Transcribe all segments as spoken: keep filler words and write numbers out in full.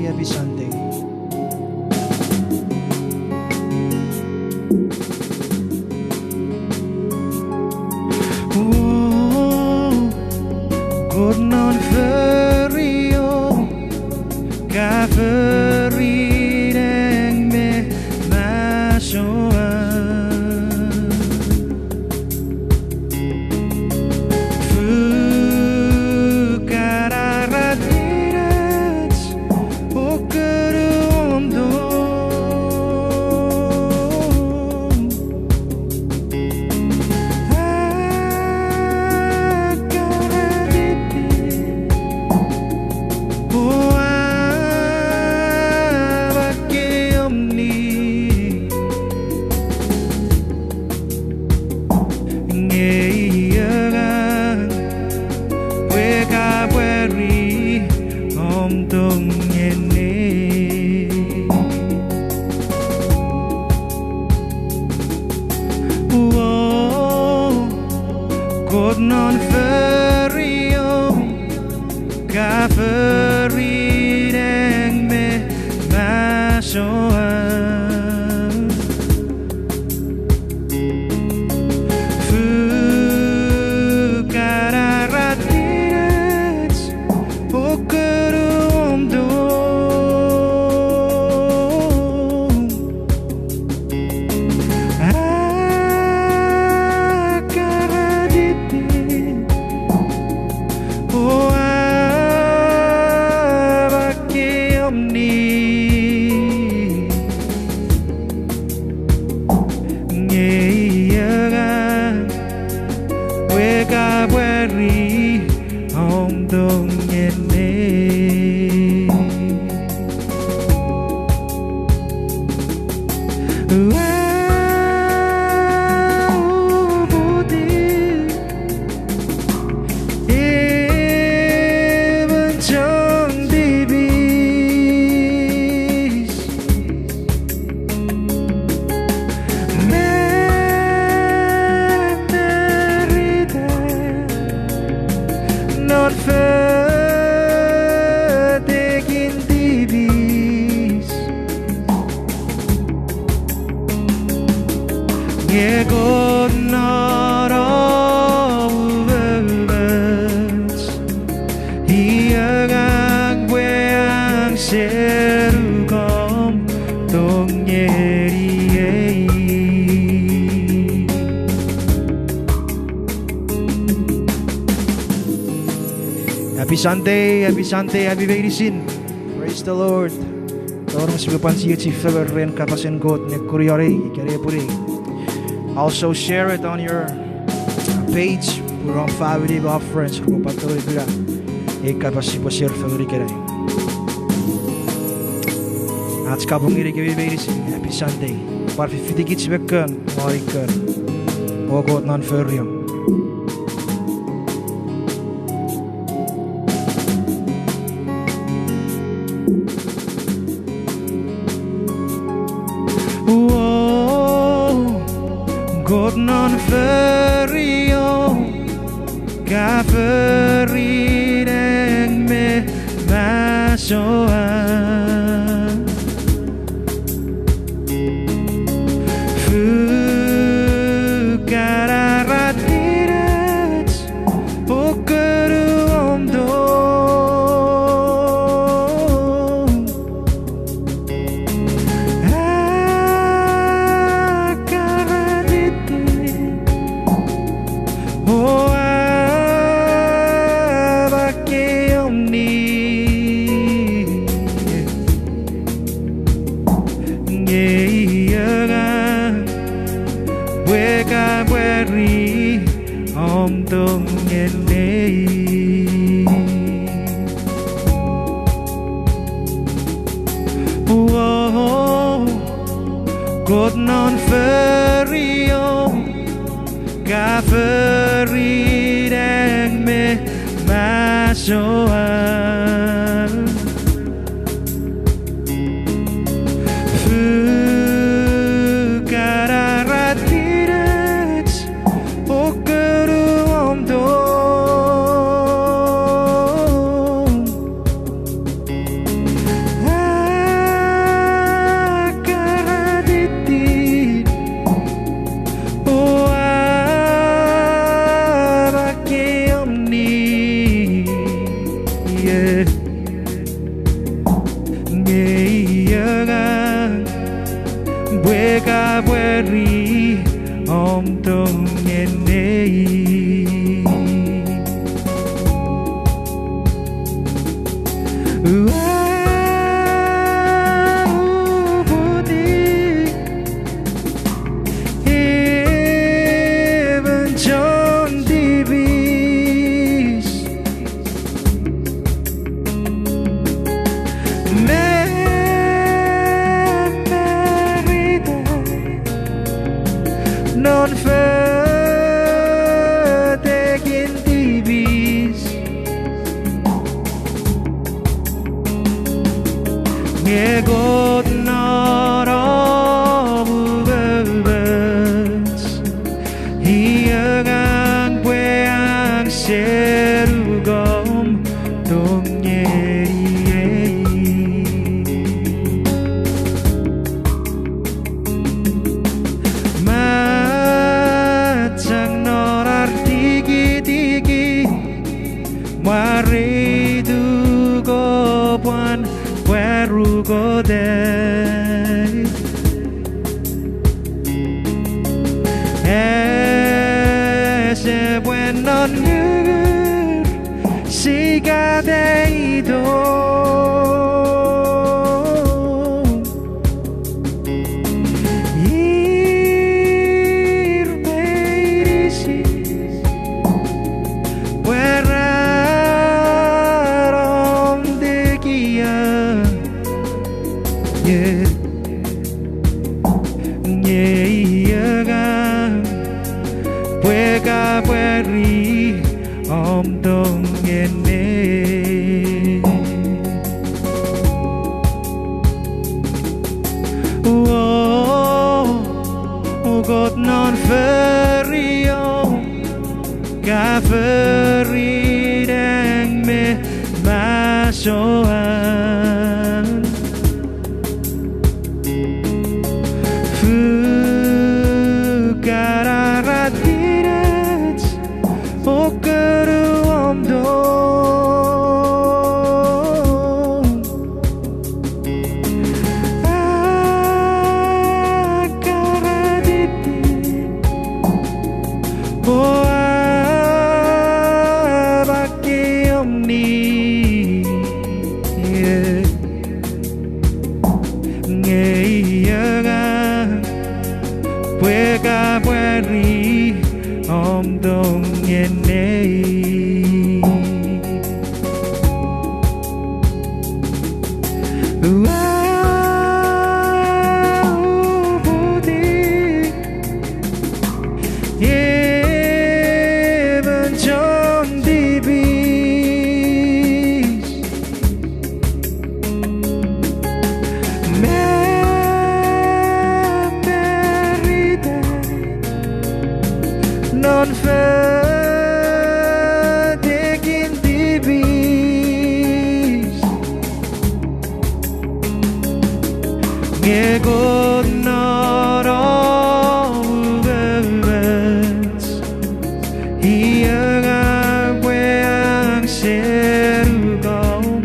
Happy Sunday. O Kot non foriom, ka fori nang me masoan. Fu kan arap inach, o konu om tong. A kan atiti, o a makkei om ning. Nge iei angang pwe ka pwari om tong ngeni. O Kot non foriom, ka fori nang me masoan. Fu kan arap inach, o konu om tong. A kan atiti, o a makkei om ning. Nge iei angang pwe ka pwari om tong ngeni. Ua uputiw emon chon tipis. Mamarita non fotekin tipis. Nge Kot non umoumoch, iei angang pwe an senukom tong ngeniei. Happy Sunday, happy Sunday, ami meinisin. Praise the Lord. Tori sipwe pwan chiechi fengen ren kapasen Kot ne kunioni ikenai pwini. Also share it on your page, pun om famini me friends repwe pwan tongeni kuna ei kapas sipwe share fengen ikenai. Ach kapong ngenikemi meinisin, happy Sunday. Pwan fifitikich me kon, moni kon. O Kot non foriom. O Kot non foriom, ka fori nang me masoan. Fu kan arap inach, o konu om tong. A kan atiti, o a makkei om ning. Nge iei angang pwe ka pwari om tong ngeniei. O Kot non foriom, ka fori nang me masoan. Fu kan arap inach, o konu om tong. A Ka pwari om tong ngeniei. Ua uputiw emon chon tipis. Me, me rita non fotekin tipis. Nge Kot non om umoumoch, i angang pwe ang senukom tong ngeniei. Ma chang non ar tikitiki, mwareituk o pwan pwarukotei. Ese pwe non ngunur sikateito. Ir meinisin pwe ra nom tekia. Nge, nge i angang pwe ka pwari om tong ngeniei. O, o Kot non foriom, ka fori nang me masoan. Fukara ra tinach o konu om tong. Akaratiti o apakiom niek. Nge i angang pwe ka pwari om tong ngeniei. Ua uputiw emon chon tipis. Me, me rita non fotekin tipis. Nge Kot non om umoumoch, i angang pwe ang senukom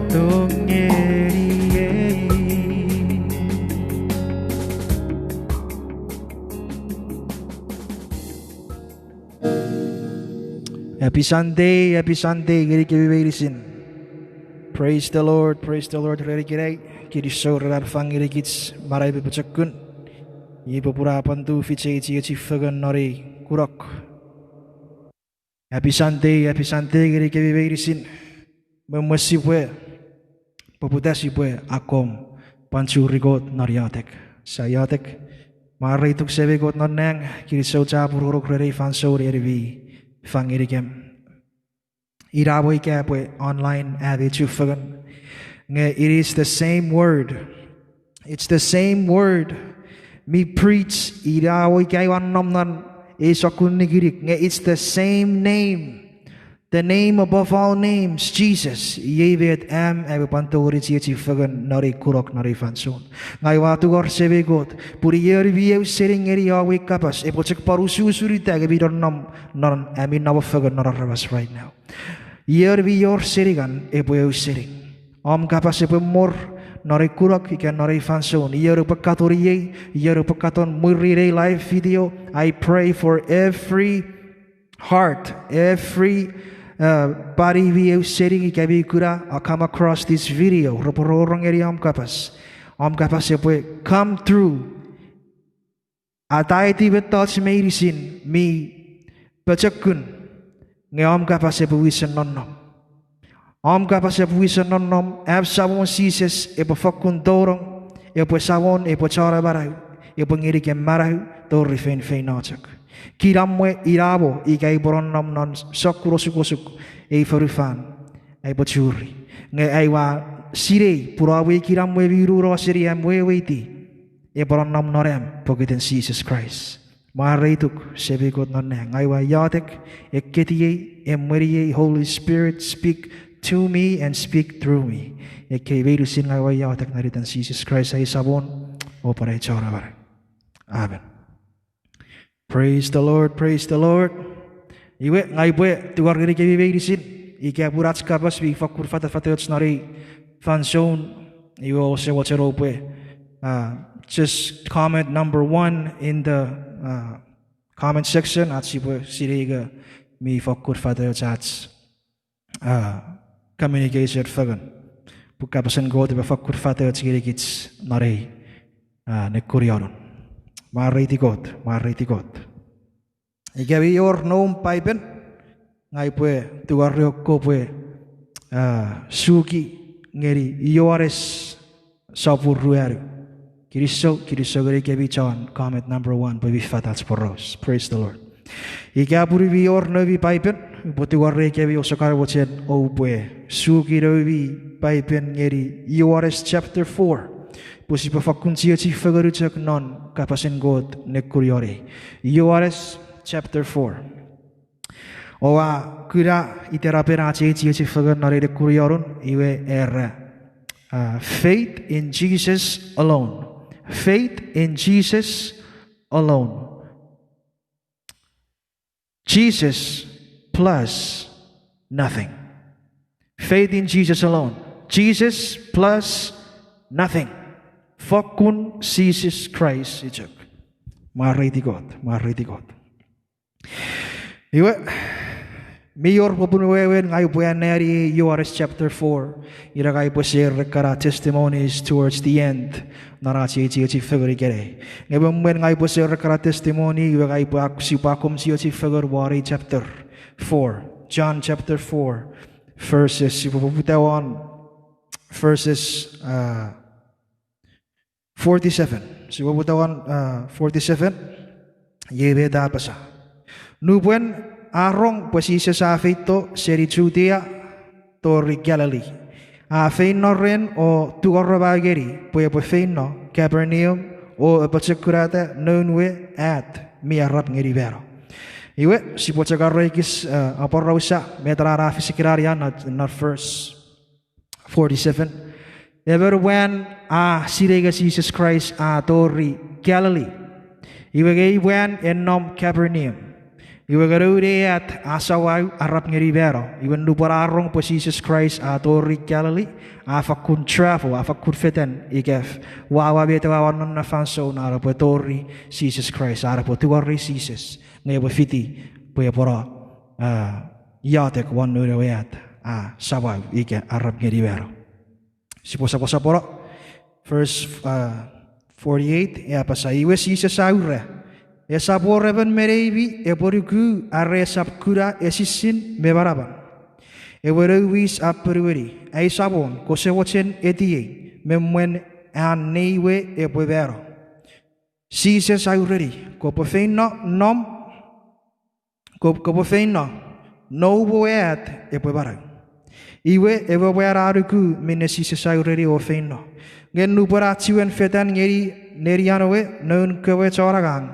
tong ngeniei. Happy Sunday, happy Sunday ngenikemi meinisin. Praise the Lord, praise the Lord ren ikenai. Kinisou ren an fang ngenikich manau me pochokun. Iei popun a pwan tufich ei chiechi fengen non ei kunok. Happy Sunday, happy Sunday ngenikemi meinisin. Me mwen sipwe poputa sipwe akkom pwan churi Kot non iotek. Sia iotek. Mwareituk Semei Kot non nang, kinisou chapur ngonuk ren ei fansoun en mi fang ngenikem. Ina mo ika pwe online ami chufengen, nge it is the same word. It's the same word mi preach, ina mo ika ua nom non ei sokkun nikinik, nge it's the same name. The name above all names, Jesus. Iei met am aupwe pwan tongeni chiechi fengen non ei kunok non ei fansoun. Ngang ua tungor Semei Kot pun ion mi ausening ngeni om ei kapas epwe chok pwan usuusun ita nge mi nonnom non ami nom fengen non aramas right now. Ion mi wor seningan epwe ausening. Om kapas epwe mor non ei kunok ika non ei fansoun. Ion epwe katon iei, ion epwe katon mwirin ei live video, I pray for every heart, every, uh, body mi ausening ika mi kuna a come across this video, repwe rongorong ngeni om kapas. Om kapas epwe come through. Ataiti mettoch meinisin mi pochokun, nge om kapas epwe wisen nonnom. Om kapas epwe wisen nonnom, am Samon Jises epwe fokkun tonong, epwe Samon, epwe chon amanau, epwe ngenikemi manau tori feinfeino chok. Kinamwe inamo ika epwe nonnom non sokkun osukosuk ei fonufan aipwe churi. Nge aua sinei pun om ei kinamwe mi nuno seni am weweiti epwe nonnom non am pokiten Jises Kraist. Mwareituk Semei Kot non nang. Ngang ua iotek, ekketiei, emweniei, Holy Spirit, speak to me and speak through me. Ekkei meinisin ngang ua iotek non iten Jises Kraist ai Samon, o pwan ai chon amanau. Amen. Praise the Lord, praise the Lord. Iwe, ngang upwe tungor ngenikemi meinisin, ika pun ach kapas mi fokkun fatafatoch non ei fansoun, iwe ouse mochen oupwe, uh, just comment number one in the, uh, comment section, ach sipwe sinei ika mi fokkun fatoch ach, uh, communication fengen. Pun kapasen Kot epwe fokkun fatoch ngenikich non ei, uh, nekunionun. Mwareiti Kot, mwareiti Kot. Ika mi wor noum Paipen, ngang upwe tungorei kopwe, uh, suki ngeni Ioanes sopun ruanu. Kinisou, kinisou ngenikemi chon comment number one pwe mi fat ach poraus. Praise the Lord. Ika pun mi wor noumi Paipen, upwe tungorei kemi ouse kan mochen oupwe suki noumi Paipen ngeni Ioanes chapter four. Pwe sipwe fokkun chiechi fengen chok non kapasen Kot nekunion ei. Ioanes chapter four. Oua kuna itenapen ach chiechi fengen non ei nekunionun, iwe era, uh, faith in Jesus alone. Faith in Jesus alone. Jesus plus nothing. Faith in Jesus alone. Jesus plus nothing. Fokkun Jises Kraist chok. Mwareiti Kot, mwareiti Kot. Iwe, mi wor popun wewen ngang upwe anneani Ioanes chapter four, ina ngang upwe share ekkana testimonies towards the end non ach chiechi fengen ikenai. Nge me mwen ngang upwe share ekkana testimony, iwe ngang upwe ak-, sipwe akkom chiechi fengen won ei chapter four, John chapter four, verses, sipwe poputa won verses, uh, forty-seven. Sipwe poputa won, uh, forty-seven. Iei met a apasa. Nupwen a rong pwe Jises a feito seni Judea tori Galilee, a feino ren o tungoromau ngeni pwe epwe feino Capernaum o apochokunata noun we at mi arap ngeni mano. Iwe, sipwe chok arekis, uh, aporausa met ena a fis ikenai non, non verse forty-seven. Emon mwan a sinei nge Jises Kraist a tori Galilee. Iwe nge ei mwan e nom Capernaum. Iwe nge noun ei at a samau arap ngeni mano. Iwe nupwen a rong pwe Jises Kraist a tori Galilee, a fakkun travel, a fakkun fetan ika wawa met ewe a wor non ena fansoun an epwe tori Jises Kraist, an epwe tungorei Jises nge epwe fiti pwe epwe no, uh, iotek won noun ewe at a samau ika arap ngeni mano. Sipwe soposopono. Verse, uh, forty-eight, e apasa, iwe Jises a ura, esap wor emon me neimi epwe nuku are esap kuna esisin me manaman. Ewe nouwis a ponueni, ai Samon, kose mochen etiei me mwen an nei we epwe mano? Jises a ureni, kopwe feino nom, ko-, kopwe feino, noum we at epwe manau. Iwe ewe mwan a nuku minne Jises a ureni o feino. Nge nupwen a chiwen fetan ngeni nenian we, noun kewe chon angang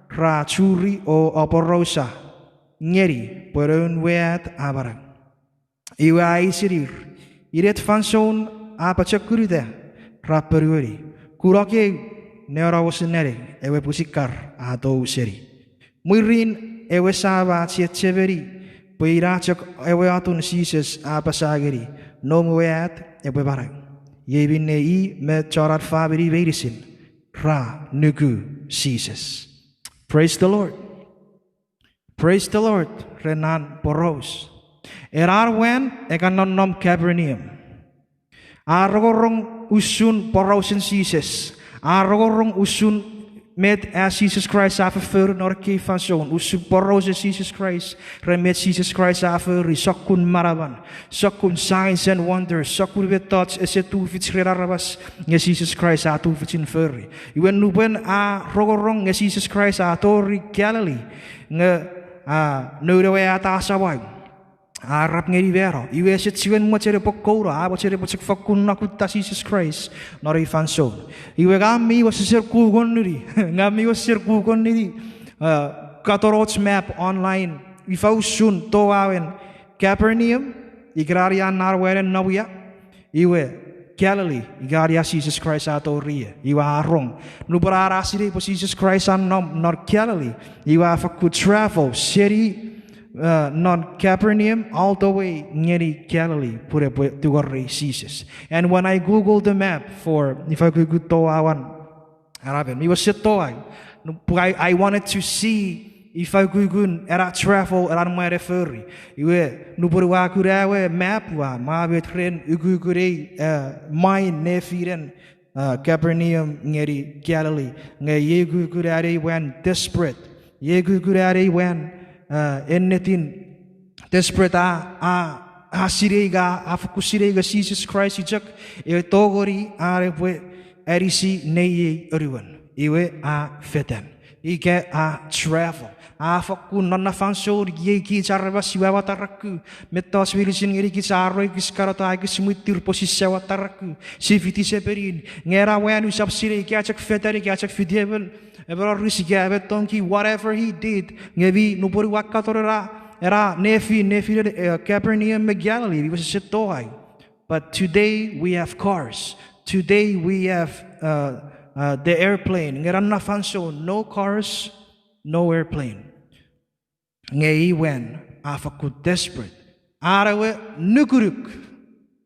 ra churi o aporausa ngeni pwe noun we at a manau. Iwe a eisinir, inet fansoun a pochokunuta? Ra ponueni, kunok eu, neonowosen neni ewe pwisin kar a tou seni. Mwirin ewe sam a chechemeni pwe ina chok ewe atun Jises a apasa ngeni, noum we at epwe manau. Iei minne i me chon an famini meinisin ra nuku Jises. Praise the Lord. Praise the Lord ren an poraus. Ena mwan e kan nonnom Capernaum. A rongorong usun porausen Jises. A rongorong usun met a Jises Kraist a fofori non ekkei fansoun, usun porausen Jises Kraist ren met Jises Kraist a fori, sokkun manaman, sokkun signs and wonders, sokkun mettoch ese tufich ren aramas nge Jises Kraist a tufichin fori. Iwe nupwen a rongorong nge Jises Kraist a tori Galilee, nge a noun ewe at a samau, a arap ngeni mano. Iwe ese chiwen mochen epwe kouno, a mochen epwe chok fokkun no kutta Jises Kraist non ei fansoun. Iwe ngang mi wesesen kukonuni, ngang mi wesesen kukonuni, uh, katonoch map online, ifa usun towauen Capernaum, ikenan ia nan wanen nomia, iwe Galilee, ikenan ia Jises Kraist a tori ie, iwe a rong. Nupwen a sinei pwe Jises Kraist a nom non Galilee, iwe a fakkun travel seni, uh, non Capernaum all the way ngeni Galilee pun epwe tungorei Jises. And when I Google the map for ifa ukukun towauen, ena map mi wesen towau, pwe I, I wanted to see ifa ukukun ena travel ena mwan e fori. Iwe nupwen ua kuna ewe map ua mwa met ren ukukun ei, uh, mwain nefinen, uh, Capernaum ngeni Galilee. Nge iei ukukun an ei mwan desperate. Iei ukukun an ei mwan, uh, ennetin desperate, a, a, a sinei ika, a fokkun sinei ika Jises Kraist i chok e tongeni an epwe anisi nei ei anuon. Iwe a fetan. Ika a travel. A fokkun non na fansoun iei kich aramas sia wataraku. Mettoch meinisin ngeni kich a roi kich kanota kich mwitir pwe sise wataraku. Si fiti sepenin. Nge ena mwan usap sinei ika chok fetan ika chok fiti emon, emon oris ika emon tonki, whatever he did. Nge mi nupwen ua katon ena, ena nefin, nefinen, uh, Capernaum me Galilee, mi wesesen towau. But today we have cars. Today we have, uh, uh, the airplane. Nge non na fansoun, no cars, no airplane. Nge ei mwan a fokkun desperate. An ewe nukunuk,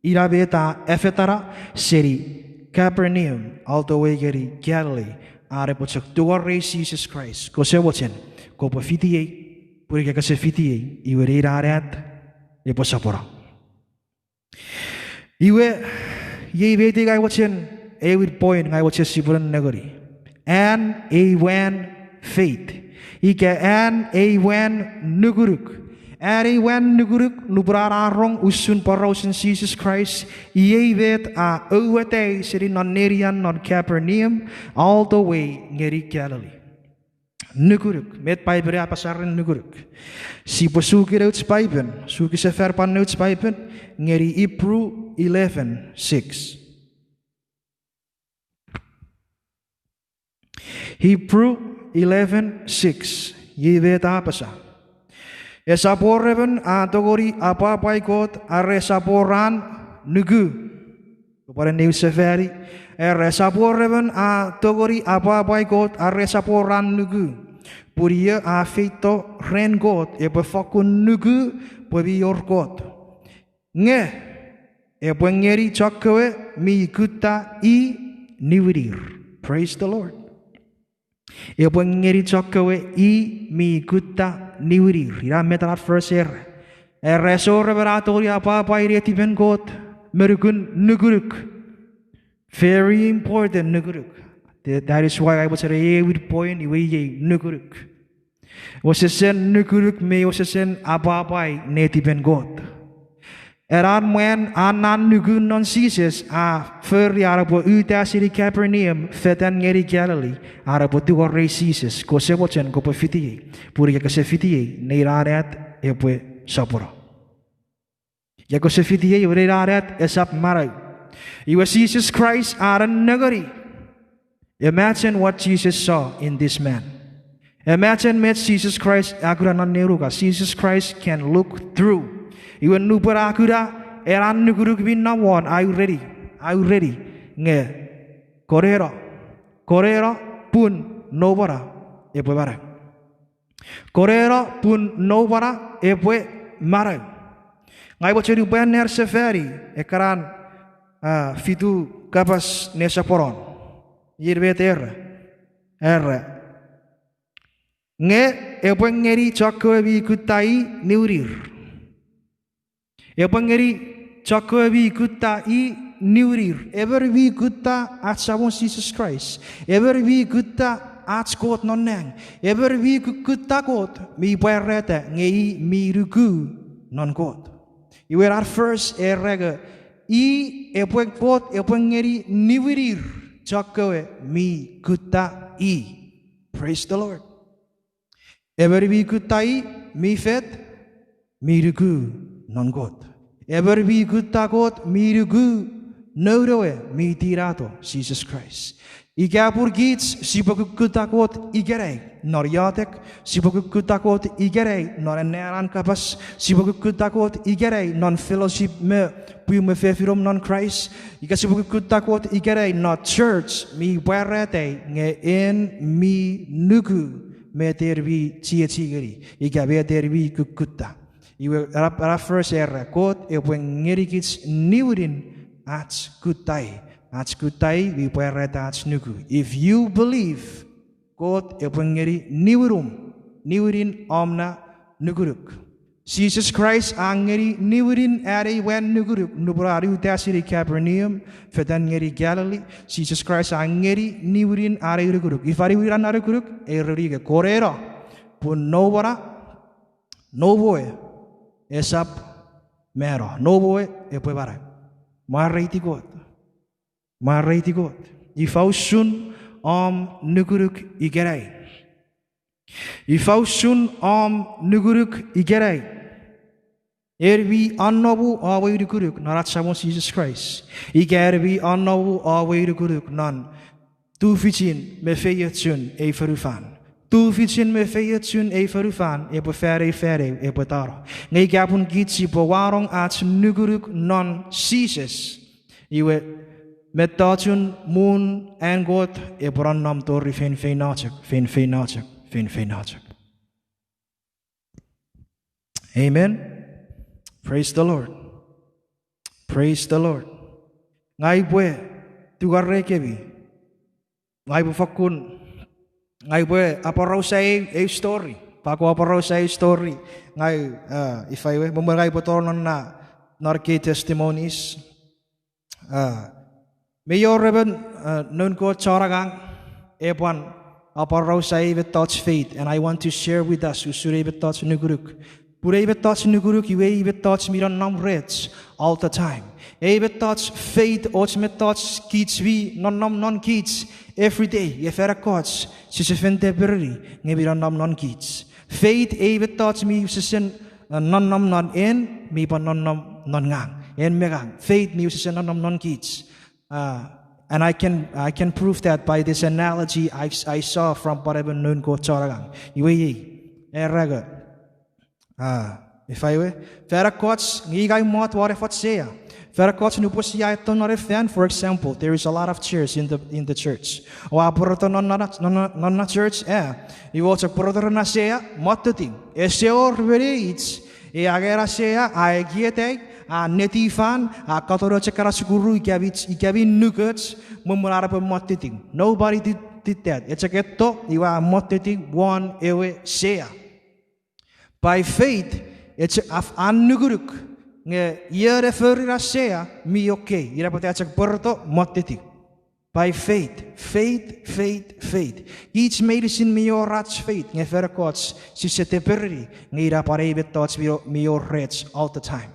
ina met a afetana seni Capernaum all the way ngeni Galilee, an epwe chok tungorei Jises Kraist. Kose mochen kopwe fitiei, pun ika kose fitiei, iwe nein an at epwe sopono. Iwe, iei met ngang mochen, ewin point ngang mochen sipwe nengeni. An ei mwan faith. Ika an ei mwan nukunuk. An ei mwan nukunuk nupwen an a rong usun porausen Jises Kraist, iei met a oueta seni non nenian non Capernaum all the way ngeni Galilee. Nukunuk, met Paipen a apasa ren nukunuk. Sipwe suki nouch Paipen, suki sefan pwan nouch Paipen, ngeni Hebrew eleven six. Hebrew eleven six, iei met a apasa. Esap wor emon a tongeni apwapwai Kot are esap wor an nuku. Kopwe ne niwin sefani, era esap wor emon a tongeni apwapwai Kot are esap wor an nuku. Pun io a feito ren Kot epwe fokkun nuku pwe mi wor Kot. Nge epwe ngeni chokkewe mi kutta i niwinir. Praise the Lord. Epwe ngeni chokkewe i mi kutta niwinir. Ina met ena verse era. Era esor emon a tongeni apwapwai netipen Kot me nukun nukunuk. Very important nukunuk. That is why I was at a with point iwe iei nukunuk. Wesesen nukunuk me wesesen apwapwai netipen Kot. Ena mwan an an nuku non Jises a fori an epwe uta seni Capernaum fetan ngeni Galilee, an epwe tungorei Jises, kose mochen kopwe fitiei, pun ika kose fitiei, nein an at epwe sopono. Ika kose fitiei, iwe nein an at esap manau. Iwe Jises Kraist a nengeni. Imagine what Jesus saw in this man. Imagine met Jises Kraist a kuna non nenuka. Jesus Christ can look through. Iwe nupwen a kuna ena nukunuk mi nom won, a ureni, a ureni nge, koneno, koneno pun noumana epwe manau. Koneno pun noumana epwe manau. Ngang mochen upwe anneasefani ekkanan, a, fitu kapas nesoponon. Ir met era, era, nge epwe ngeni chokkewe mi kutta i niwinir. Epwe ngeni chokkewe mi kutta i niwinir. Emon mi kutta ach Samon Jises Kraist, emon mi kutta ach Kot non nang, emon mi kukkutta Kot mi pwarata nge i mi nuku non Kot. Iwe ena verse era nge i epwe, Kot epwe ngeni niwinir chokkewe mi kutta i. Praise the Lord. Emon mi kutta i mi fet, mi nuku non Kot. Emon mi kutta Kot mi nuku Noun ewe mi tinato, Jises Kraist. Ika pun kich sipwe kukkutta Kot ikenai non iotek, sipwe kukkutta Kot ikenai non anneanan kapas, sipwe kukkutta Kot ikenai non fellowship me pwi me fefinom non Kraist, ika sipwe kukkutta Kot ikenai non church, mi pwarata nge en mi nuku met en mi chiechi ngeni ika met en mi kukkutta. Iwe ena, ena verse era Kot epwe ngenikich niwinin ach kutta i. Ach kutta i mi pwarata ach nuku. If you believe, Kot epwe ngeni niwinum, niwinin om na nukunuk. Jises Kraist a ngeni niwinin an ei wan nukunuk nupwen a uta seni Capernaum fetan ngeni Galilee. Jises Kraist a ngeni niwinin an ei nukunuk. Ifa niwinin an na nukunuk? Ereni ika, Koneno, pun noumw na, noumw we esap mano, noumw we epwe manau. Mwareiti Kot. Mwareiti Kot. Ifa usun om nukunuk ikenai? Ifa usun om nukunuk ikenai? En mi anomu om we nukunuk non ach Samon Jises Kraist, ika en mi anomu om we nukunuk non tufichin me feiochun ei fonufan? Tufichin me feiochun ei fonufan epwe fan eu, fan eu epwe tano. Nge ika pun kich sipwe wanong ach nukunuk non Jises, iwe mettochun muun an Kot epwe nonnom tori feinfeino chok, feinfeino chok, feinfeino chok. Amen. Praise the Lord. Praise the Lord. Ngang upwe tukarekemi. Ngang upwe fakkun, ngang upwe aporausa ei, ei story. Pwe ua aporausa ei story, ngang, ah, ifa we, me mwen ngang upwe tonong non na, non ekkei testimonies. Ah, mei wor emon, ah, noun Kot chon angang, e pwan aporausa ei mettoch faith, and I want to share with us usun ei mettoch nukunuk. Pun ei mettoch nukunuk iwe ei mettoch mi nonnom rech all the time. Ei mettoch faith och mettoch kich mi nonnom non kich every day, nge fan ekkoch sise fen tepereni nge mi nonnom non kich. Faith ei mettoch mi usesen, ah, nonnom non en, mi pwan nonnom non ngang, en me ngang. Faith mi usesen nonnom non kich. Ah, and I can, I can prove that by this analogy I, I saw from pwan emon noun Kot chon angang. Iwe iei, era nge, ah, ifa we, fan ekkoch ngang upwe mot won efoch sea. Fan ekkoch nupwen sia eto non ei fan, for example, there is a lot of chairs in the, in the church. Oua pwereto non, non, non, non na church, ah, iwe chok pwereto ren na sea, motteting. Ese wor meneich e angei ena sea, a ekietai, a neti fan, a katono chok ena sukuru ika mi, ika mi nukoch, mwen mwen ar epwe motteting. Nobody did, did that. E chok eto iwe a motteting won ewe sea. By faith, e chok, a, a nukunuk nge ion e fori ena sea mi okay. Ina pwata a chok pwereto motteting. By faith, faith, faith, faith. Kich meinisin mi wor ach faith, nge fan ekkoch sise tepereni, nge ina pwan ei mettoch mi, mi wor rech all the time.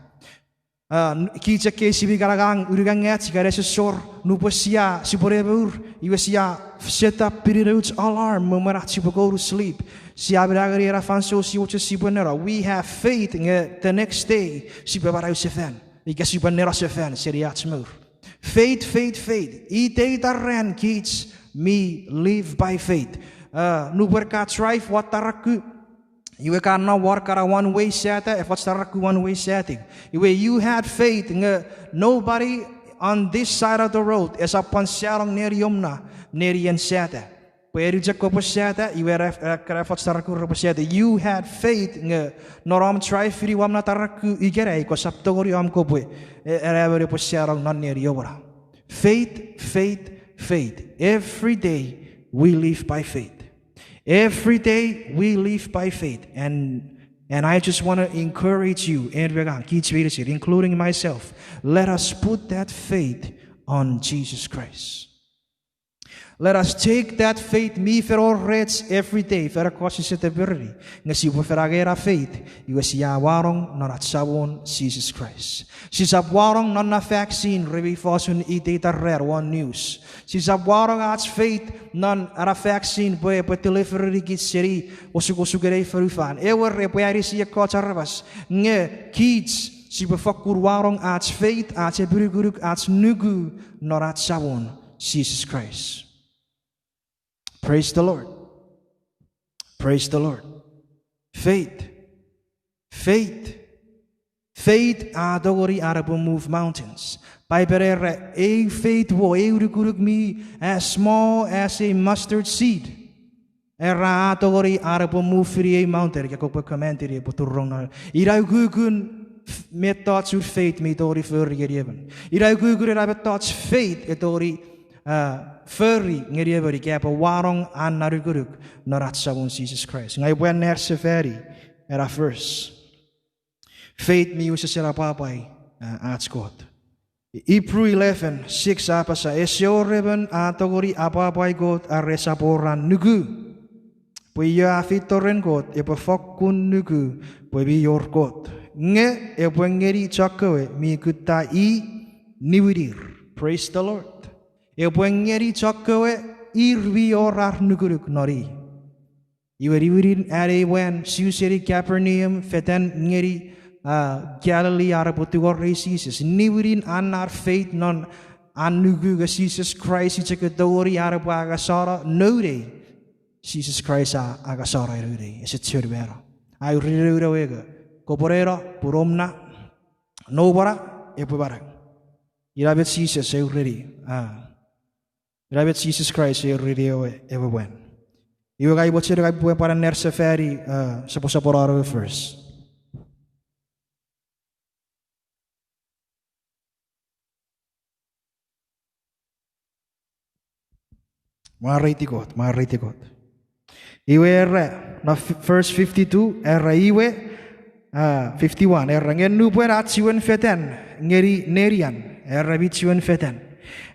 Ah, kich ekkei si mi kan angang unungat ika nesosor, nupwen sia sipwene mour, iwe sia set up pinin ach alarm mwen mwen ach sipwe go to sleep. Sia mi nengeni ena fansoun sia mochen sipwe neno. We have faith nge the next day sipwe manau sefan ika sipwe neno sefan seni ach mour. Faith, faith, faith. Iteiten ran kich mi live by faith. Ah, nupwen ka drive won taraku, iwe ka nom won kana one way sata, efoch taraku one way sata. Iwe you had faith nge nobody on this side of the road esap pwan sanong neniom na nenien sata. Pwe eni chok kopwe sata, iwe ena, ena kana efoch taraku repwe sata. You had faith nge non om drive-ini won na taraku ikenai kosap tongeni om kopwe, e, ena emon epwe sanong non neniom na. Faith, faith, faith. Every day we live by faith. Every day we live by faith. And, and I just want to encourage you, and we are, kich meinisin, including myself, let us put that faith on Jesus Christ. Let us take that faith mi fen wor rech every day, fen ekkoch sise tepereni. Nge sipwe fen angei ena faith, iwe sia wanong non ach Samon Jises Kraist. Sisap wanong non na vaccine re mi fosun iteiten ran won news. Sisap wanong ach faith non ena vaccine pwe, pwe delivery kich seni osukosuken ei fonufan. Ewer, epwe anisi ekkoch aramas. Nge kich sipwe fokkun wanong ach faith, ach epinukunuk, ach nuku non ach Samon Jises Kraist. Praise the Lord. Praise the Lord. Faith. Faith. Faith a tongeni an epwe move mountains. Paipen era ei faith wo, ei nukunuk mi as small as a mustard seed. Era a tongeni an epwe move-ini ei mountain, ika kopwe command-ini epwe turong non. Ina ukukun mettochun faith mi tongeni fori ngeni emon. Ina ukukun ena mettoch faith e tongeni fori ngeni emon ika epwe wanong an na nukunuk non ach Samon Jises Kraist. Ngang upwe anneasefani ena verse. Faith mi wesewesen apwapwai ach Kot. Hebrew eleven six a apasa, ese wor emon a tongeni apwapwai Kot are esap wor an nuku. Pwe io a feito ren Kot epwe fokkun nuku pwe mi wor Kot. Nge epwe ngeni chokkewe mi kutta i niwinir. Praise the Lord. Epwe ngeni chokkewe ir mi wor ar nukunuk non i. Iwe niwinin an ei mwan su seni Capernaum fetan ngeni Galilee ar epwe tungorei Jises. Niwinin an ar faith non an nuku nge Jises Kraist i chok e tongeni an epwe angasano noun ei. Jises Kraist a angasano noun ei, ese chuen mano. A ureni noun ewe nge, kopwe neno pun om na, noum na epwe manau. Ina met Jises e ureni, ina met Jises Kraist e ureni ewe, ewe mwan. Iwe ngang mochen ngang upwe pwan anneasefani soposoponon ewe verse. Mwareiti Kot, mwareiti Kot. Iwe era, no verse fifty-two, era iwe, fifty-one, era nge nupwen a chiwen fetan ngeni nenian, era mi chiwen fetan.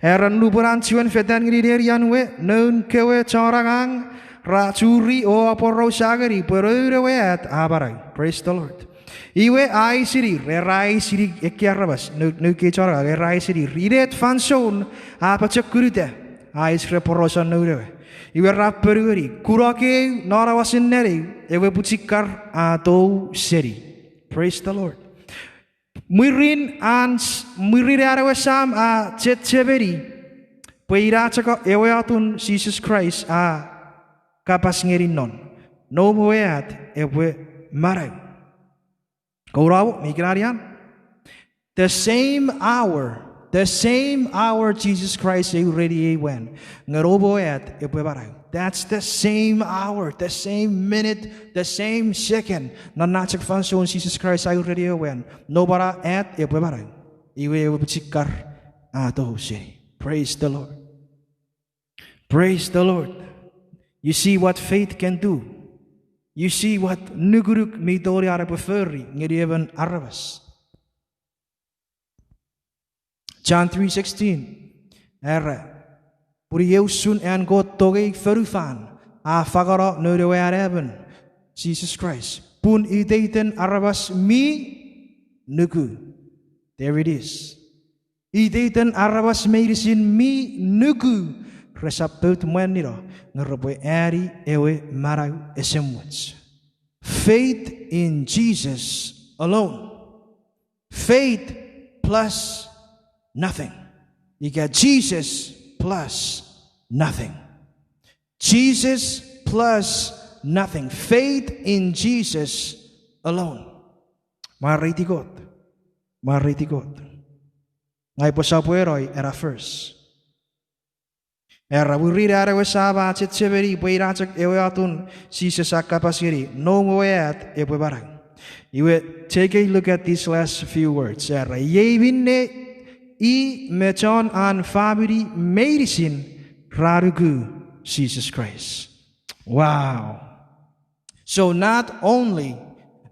Era nupwen an chiwen fetan ngeni nenian we, noun kewe chon angang ra churi o aporausa ngeni pwe noun ewe at a manau. Praise the Lord. Iwe a eisinir, era a eisini ekkei aramas, noun kewe chon angang, era a eisinir, inet fansoun a pochokunuta, a eis ren porausen noun ewe. Iwe ra ponueni, kunok eu non awasen neneu, ewe pwichikar a tou seni. Praise the Lord. Mwirin an, mwirin an ewe sam a chechemeni pwe ina chok ewe atun Jises Kraist a kapas ngeni non, noum we at epwe manau. Kounamo mi kinanian. The same hour, the same hour Jesus Christ e ureni ei mwan, nge noum we at epwe manau. That's the same hour, the same minute, the same second. Non na chok fansoun Jises Kraist a ureni ei mwan, noum we at epwe manau. Iwe ewe pwichikar a tou seni. Praise the Lord. Praise the Lord. You see what faith can do. You see what nukunuk mi tongeni an epwe fori ngeni emon aramas. John three sixteen, era, pun iei usun an Kot tongei fonufan, a fangeno noun ewe Anaemon, Jises Kraist, pun iteiten aramas mi nuku. There it is. Iteiten aramas meinisin mi nuku resap pout mwanino, nge repwe ani ewe manau esemuch. Faith in Jesus alone. Faith plus nothing. Ika Jesus plus nothing. Jesus plus nothing. Faith in Jesus alone. Mwareiti Kot. Mwareiti Kot. Ngang upwe sopweno ena verse. Era, mwirin an ewe sam a chechemeni pwe ina chok ewe atun Jises a kapas ngeni, noum we at epwe manau. Iwe, take a look at these last few words. Era, iei minne I me chon an famini meinisin ra nuku Jises Kraist. Wow. So not only,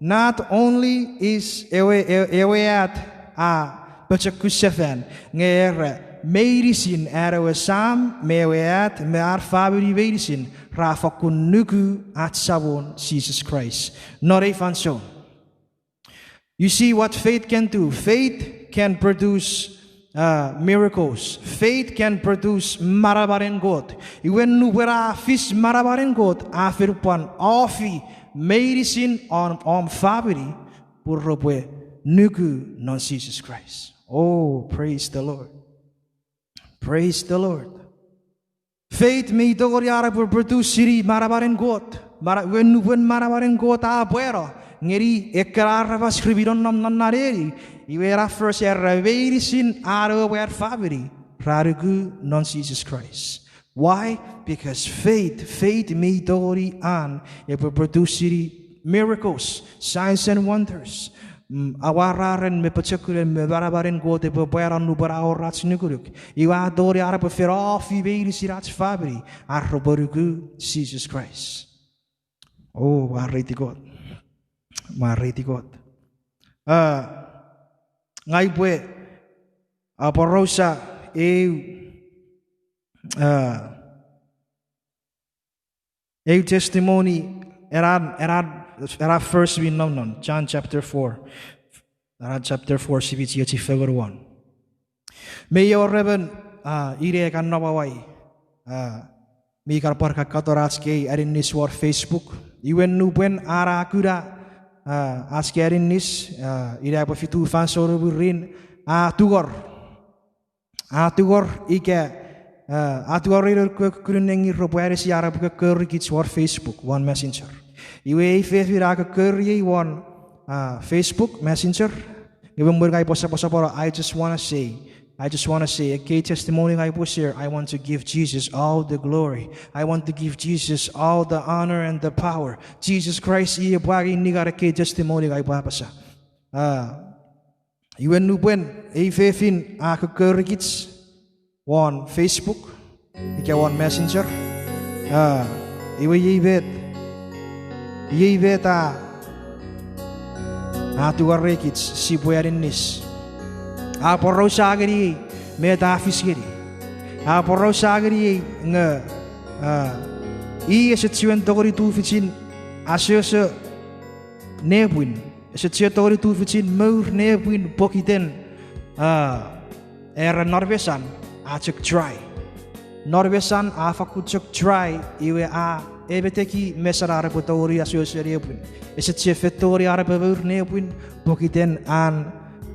not only is ewe, e-, ewe at a pochokun sefan, nge era meinisin an ewe sam me ewe at me ar famini meinisin ra fakkun nuku ach Samon Jises Kraist non ei fansoun. You see what faith can do? Faith can produce, uh, miracles. Faith can produce manamanen Kot. Iwe nupwen a fis manamanen Kot, a fen pwan ofi meinisin om, om famini pwe repwe nuku non Jises Kraist. Oh, praise the Lord. Praise the Lord. Faith mi tongeni an epwe produce-ini manamanen Kot. Mana-, iwe nupwen manamanen Kot a pwano ngeni ekkena aramas re mi nonnom non na neni, iwe ena verse era meinisin an ewe mwan famini ra nuku non Jises Kraist. Why? Because faith, faith mi tongeni an epwe produce-ini miracles, signs and wonders. Mm, amwararen me pochokunen me manamanen Kot epwe pwano nupwen a wor ach nukunuk. Iwe a tongeni an epwe fen ofi meinisin ach famini ar repwe nuku Jises Kraist. O, mwareiti Kot. Mwareiti Kot. Ah, ngang upwe aporausa eu, ah, eu testimony, ena, ena, ena verse mi nom non John chapter four. Ena chapter four sipwe chiechi fengen won. Mi wor emon, ah, ine kan nom awai, ah, mi kan pwan kakkaton ach kei aninis won Facebook. Iwe nupwen a kuna, ah, ach kei aninis, ah, ina epwe fitu fansoun mwirin, a tungor. A tungor ika, ah, a tungor ei noun kewe kukkun nengin repwe anisi ar repwe kokkori kich won Facebook, won Messenger. Iwe ei fefin a kokkori ei won, ah, Facebook Messenger. Nge mwen ngang upwe sopwosopwono, I just wanna say, I just wanna say, ekkei testimony ngang upwe share, I want to give Jesus all the glory. I want to give Jesus all the honor and the power. Jesus Christ, i epwe angei ningan ekkei testimony ngang upwe apasa. Ah, iwe nupwen ei fefin a kokkori kich won Facebook ika won Messenger, ah, iwe iei met, iei met a, a tungorei kich sipwe aninis. A aporausa ngeniei met a fis ngeni. A aporausa ngeniei nge, ah, i ese chiwen tongeni tufichin asoso nepwin. Ese chiwen tongeni tufichin mour nepwin pokiten, ah, era non mesan a chok dry. Non mesan a fakkun chok dry, iwe a emeteki mesan an epwe tongeni asoso nepwin. Ese chiwen fen tongeni an epwe mour nepwin pokiten an,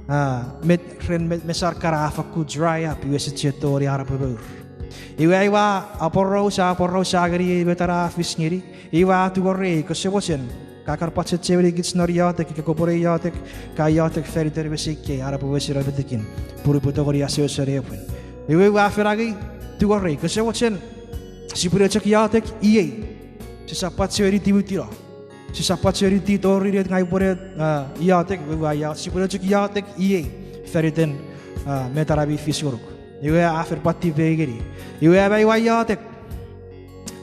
ah, met, ren me-, mesan kana a fakkun dry up, iwe ese chiwen tongeni an epwe mour. Iwe aua aporausa, aporausa ngeniei met a fis ngeni, iwe a tungorei, kose mochen ka kan pwan chechemeni kich non iotek, ika kopwe ne iotek, ka iotek fan iten mesei kei, an epwe wesino metekin, pun upwe tongeni asoso nepwin. Iwe ua fen angei tungorei, kose mochen, sipwene chok iotek iei. Sisap pwan chiwen itiwitino. Sisap pwan chiwen iti tori inet ngang upwene, ah, iotek, iwe ua io-, sipwene chok iotek iei fan iten, ah, met a mi fis ngonuk. Iwe a fen pwan tipei ngeni. Iwe am aua iotek.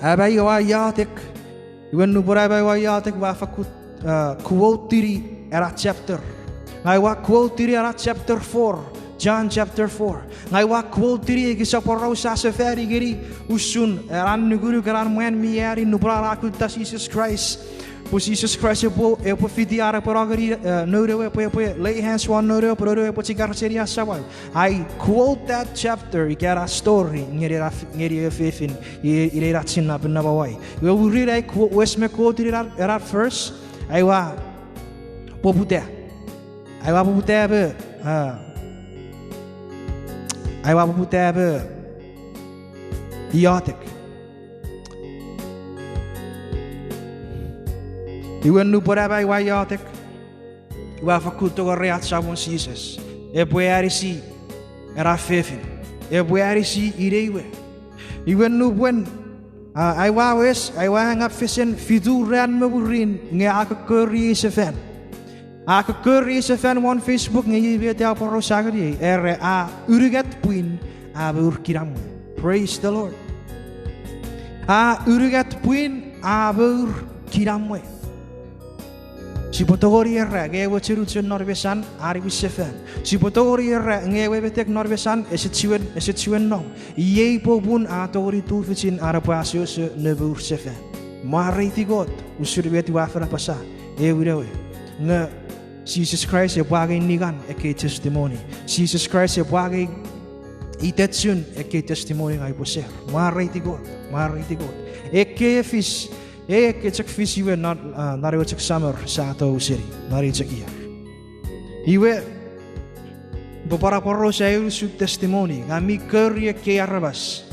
Am aua iotek. Iwe nupwen am aua iotek ua fakkun, ah, quote-ini ena chapter. Ngang ua quote-ini ena chapter four, John chapter four. Ngang ua quote-ini ekis aporausa sefani ngeni usun ena nukunuk ena mwan mi ani nupwen a kutta Jises Kraist. Pwe Jises Kraist epwe, epwe fiti an epwe no ngeni, eh, noun ewe, epwe, epwe lay hands won noun ewe, pwe noun ewe epwe chikar seni an samau. I quote that chapter, ika ena story, ngeni ena f-, ngeni ewe fefin, i-, ine ena chinnap mi nom awai. Iwe mwirin ai quo-, wes me quote-ini ena, ena verse, aua poputa. Aua poputa me, ah, aua poputa me iotek. Iwe nupwen am aua iotek, ua fakkun tungorei ach Samon Jises epwe anisi ena fefin, epwe anisi inei we. Iwe nupwen, ah, aua wes, aua angap fesen fitu ran me mwirin nge a kokkori ei sefan. A kokkori ei sefan won Facebook nge iei met a aporausa ngeniei, era a unungat pwin a mour kinamwe. Praise the Lord. A unungat pwin a mour kinamwe. Sipwe tongeni era nge ewe chenuchen non mesan a niwin sefan. Sipwe tongeni era nge ewe metek non mesan ese chiwen, ese chiwen nom. Iei popun a tongeni tufichin an epwe asoso ne mour sefan. Mwareiti Kot, usun met ua fen apasa, ewin ewe. Nge Jises Kraist epwe angei ningan ekkei testimony. Jises Kraist epwe angei itechun ekkei testimony ngang upwe share. Mwareiti Kot, mwareiti Kot. Ekkei e fis, e, ekkei chok fis iwe non, ah, non ewe chok summer sa tou seni, non ei chok ier. Iwe, upwe pwan aporausa unusen testimony, ngang mi kori ekkei aramas.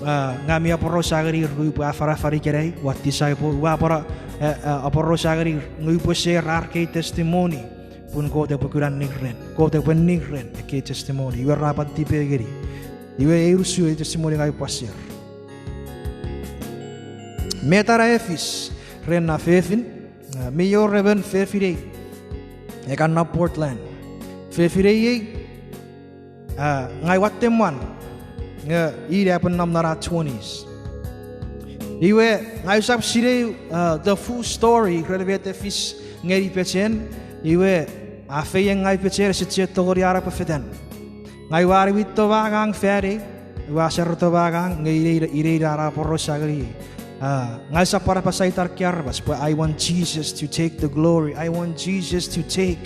Ah, ngang mi aporausa ngenir nge upwe afanafan ikenai, what disciple, ua pwan, eh, eh, aporausa ngenir nge upwe share ar kei testimony. Pun Kot epwe kuna ning ren, Kot epwe ning ren ekkei testimony. Iwe ra pwan tipeew ngeni. Iwe ei unusen ei testimony ngang upwe share. Met a na e fis ren na fefin, ah, mi wor emon fefinei e kan nom Portland. Fefinei ei, ah, ngang ua temwan, nge i na epwe nom non a twenties. Iwe, ngang usap sinei, ah, the full story ren met e fis ngeni pechen, iwe, a feiengau pechen ese chiwen tongeni an epwe fetan. Ngang ua niwinto me angang fan ei, ua sereto me angang nge inei, inei na a aporausa ngeniei. Ah, ngang usap pwan apasa itan ekkei aramas pwe I want Jesus to take the glory. I want Jesus to take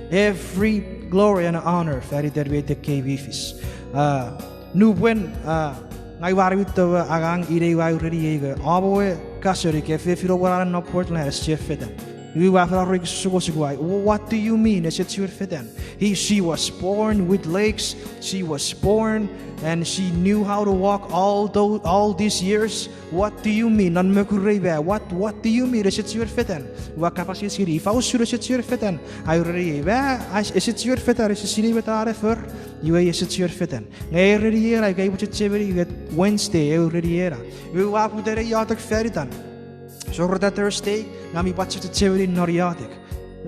every glory and honor fan iten met ekkei mi fis. Ah, nupwen, ah, ngang ua niwinto me angang, inei ua ureniei nge om we cousin ika fefin om we ra nom Portland ese chiwen fetan. Iwe ua fen ariki sukosuk, what do you mean ese chiwen fetan? He, she was born with legs, she was born and she knew how to walk all those, all these years. What do you mean? Non mokurei ma, what, what do you mean ese chiwen fetan? Ua kapas eis ngeni, ifa usun ese chiwen fetan? A ureniei ma, ese chiwen fetan, ese sinei met a ne for, iwe ese chiwen fetan. Nge a ureniei ena ika upwe chechemeni, nge Wednesday a ureniei ena. Iwe ua poputa ne iotek fan itan. Soreta Thursday, ngang mi pwan chechemeni non iotek.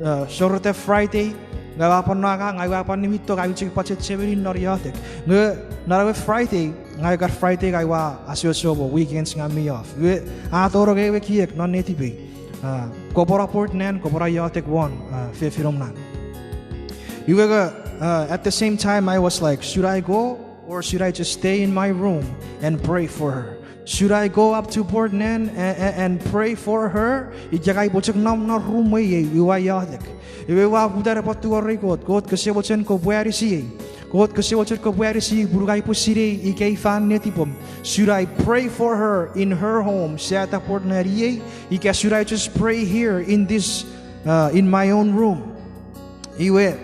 Ah, soreta Friday, ngang ua pwan no angang, ngang ua pwan niwinto, ngang mi chok pwan chechemeni non iotek. Nge, non ewe Friday, ngang ua kan Friday, ngang ua asoso mo, weekends ngang mi off. Iwe, a tonong ewe ekiek non netipei. Ah, kopwe no Portland, kopwe no iotek won, ah, fefinom nan. Iwe nge, uh, at the same time, I was like, should I go or should I just stay in my room and pray for her? Should I go up to Portland and, and, and pray for her? Ika ngang upwe chok nom non rumwei ei, ua iotek. Iwe ua poputa ne pwan tingorei Kot, Kot kose mochen kopwe anisiei. Kot kose mochen kopwe anisiei, pun ngang upwe sinei ika ifa netipom. Should I pray for her in her home, Sata Portland iei? Ika should I just pray here in this, uh, in my own room? Iwe,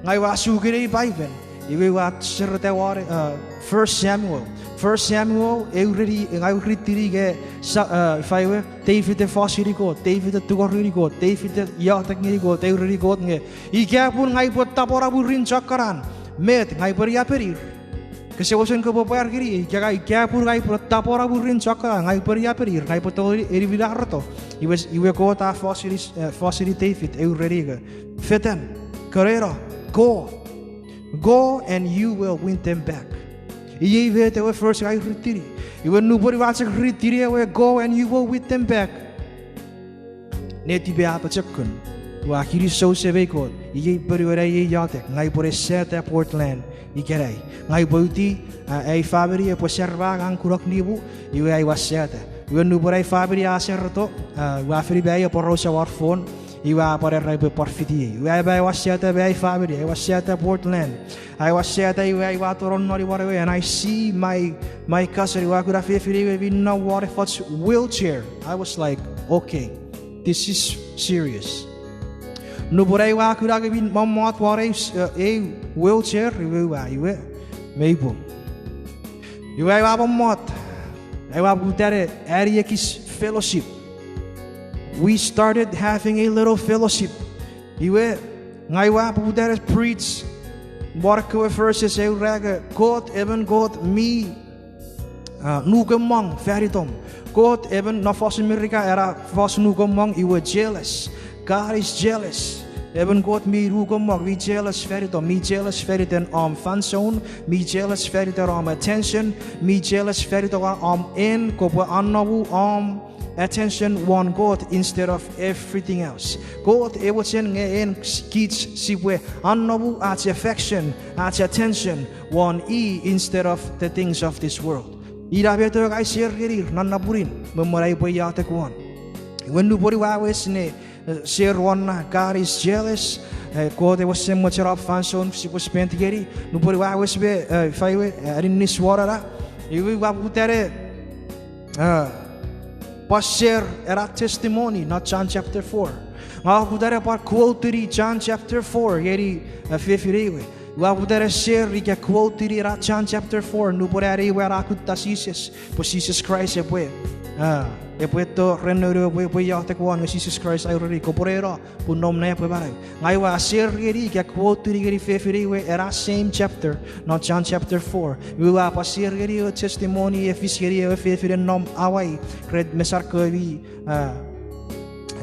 ngang ua suki ei Paipen, iwe ua sereta won, uh, First Samuel. First Samuel, e ureni, ngang ua ritini ika, sa-, uh, ifa ewe, David e fos ngeni Kot, David e tungor ngeni Kot, David e iotek ngeni Kot, e ureni Kot nge, ika pun ngang upwe tapweno mwirin chokkanan, met ngang upwe niapenir? Kose mochen kopwe pwar ngeni, ika ngang, ika pun ngang upwe tapweno mwirin chokkanan, ngang upwe niapenir, ngang upwe tongeni eniwinareto. Iwe, iwe Kot a fos ngeni, eh, fos ngeni David, e ureni nge, fetan, kereno, go. Go and you will win them back. Iei met ewe verse ngang ua ritini. Iwe nupwen ua chok ritini ewe go and you will win them back, netipei a pochokun. Ua kinisou semei Kot, iei ponuen ai ei iotek, ngang upwe ne sata Portland ikenai. Ngang upwe uti, a, ai famini epwe ser me ngang kunok nimu, iwe ai ua sata. Iwe nupwen ai famini a sereto, a, ua fini me ai aporausa won phone, iwe a pwan era pwe pwan fitiei. Iwe ai ma ai ua sata me ai famini, ai ua sata Portland. Ai ua sata iwe ai ua tonong non imwan ewe, and I see my, my cousin, ua kuna fefin ewe mi nom won efoch wheelchair. I was like, okay, this is serious. Nupwen ai ua kuna nge mi mommot won ei, eh, ei wheelchair, iwe ua, iwe, mei pung. Iwe ai ua mommot, ai ua poputa ne ani ekis fellowship. We started having a little fellowship. Iwe, ngang ua poputa ne preach won ekkewe verses e ura nge Kot emon Kot mi, ah, nukumong fan itom. Kot emon, non fosun Merika ena fosun nukumong iwe jealous. God is jealous. Emon Kot mi nukumok, mi jealous fanito, mi jealous faniten om fansoun, mi jealous faniten om attention, mi jealous fanito om en kopwe anomu om attention won Kot instead of everything else. Kot e mochen nge en kich sipwe anomu ach affection, ach attention won I instead of the things of this world. Ina met ewe ka share ngenir non napwinin me mwen ai upwe iotek won. Iwe nupwen ua wes ne share won na God is jealous, Kot e wesen mochen om fansoun sipwe spend ngeni, nupwen ua wes me, ifa we, aninnis won na, iwe ua poputa ne pwan share ena testimony non John chapter four. Ngang ua poputa ne pwan quote-ini John chapter four ngeni fefin we. Ua poputa ne share ika quote-ini ena John chapter four nupwen an ewe a kutta Jises pwe Jises Kraist epwe, epwe to ren noun we pwe epwe iotek won nge Jises Kraist a ureni kopwe no pun nom na epwe manau. Ngang ua share ngeni ika quote-ini ngeni fefin we ena same chapter non John chapter four. Iwe ua pwan share ngeni ewe testimony e fis ngeni ewe fefin e nom Hawaii ren mesar kewe mi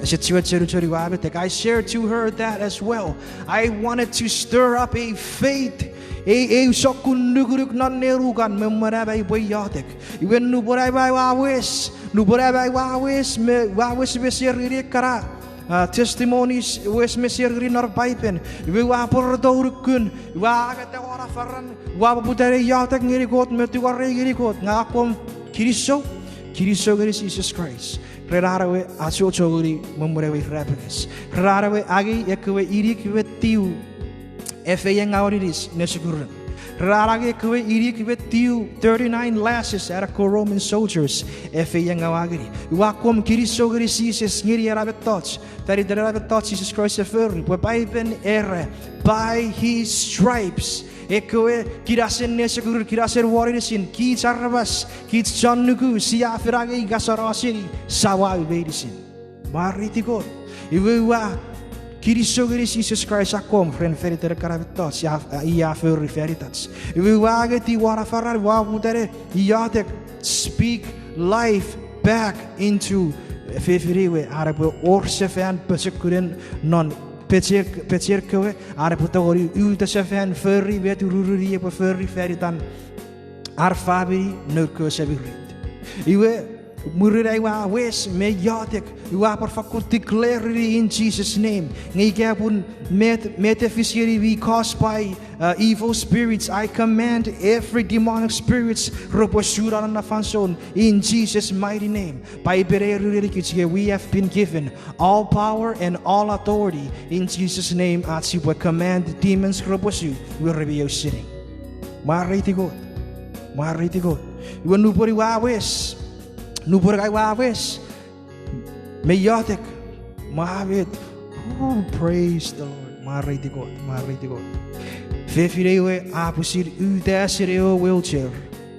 ese chiwen chonuchonu. Ua metek, I shared to her that as well. I wanted to stir up a faith, ei, ei sokkun nukunuk non nenukan me mwen am aipwe iotek. Iwe nupwen am aua wes, nupwen am aua wes me ua wes me share ngeni ekkana testimonies, wes me share ngeni non Paipen, iwe ua pworoto unukun, ua angeta won afaran, ua poputa ne iotek ngeni Kot me tungorei ngeni Kot, nge akkom kinisou, kinisou ngeni Jises Kraist ren an ewe achocho ngeni me mwen ewe irapenges, ren an ewe angei ekkewe inik me tiw efeiengaw aninis nesokurun, ren an angei ekkewe inik me tiw thirty-nine lashes an ekkewe Roman soldiers efeiengaw ngeni. Ua akkom kinisou ngeni Jises ngeni ena mettoch, fan iten ena mettoch Jises Kraist e fori, pwe Paipen era, by his stripes, ekkewe kinasen nesokurun, kinasen won inisin, kich aramas, kich chon nuku, sia fen angei ngaseno seni samau meinisin. Mwareiti Kot. Iwe ua kinisou ngeni Jises Kraist akkom ren fan iten ekkana mettoch i a fori fan itach. Iwe ua angeti won afaran, ua poputa ne iotek, speak life back into fefin we, an epwe wor sefan pochokunen non pecher kewe, an epwe tongeni uta sefan fori met ururun i epwe fori fan itan ar famini, noun kewe semirit. Iwe mwirin ai ua wes me iotek, ua pwan fakkun declare-ini in Jesus' name. Nge ika pun met, met e fis ngeni mi caused by evil spirits, I command every demonic spirits repwe su non ena fansoun in Jesus' mighty name. Paipen a erenikich nge we have been given all power and all authority in Jesus' name, ach sipwe command demons repwe su, iwe re mi ausening. Mwareiti Kot. Mwareiti Kot. Iwe nupwen ua wes, nupwen ai ua wes me iotek, mwa met, praise the Lord. Mwareiti Kot, mwareiti Kot. Fefin we a pwisin uta seni ewe wheelchair,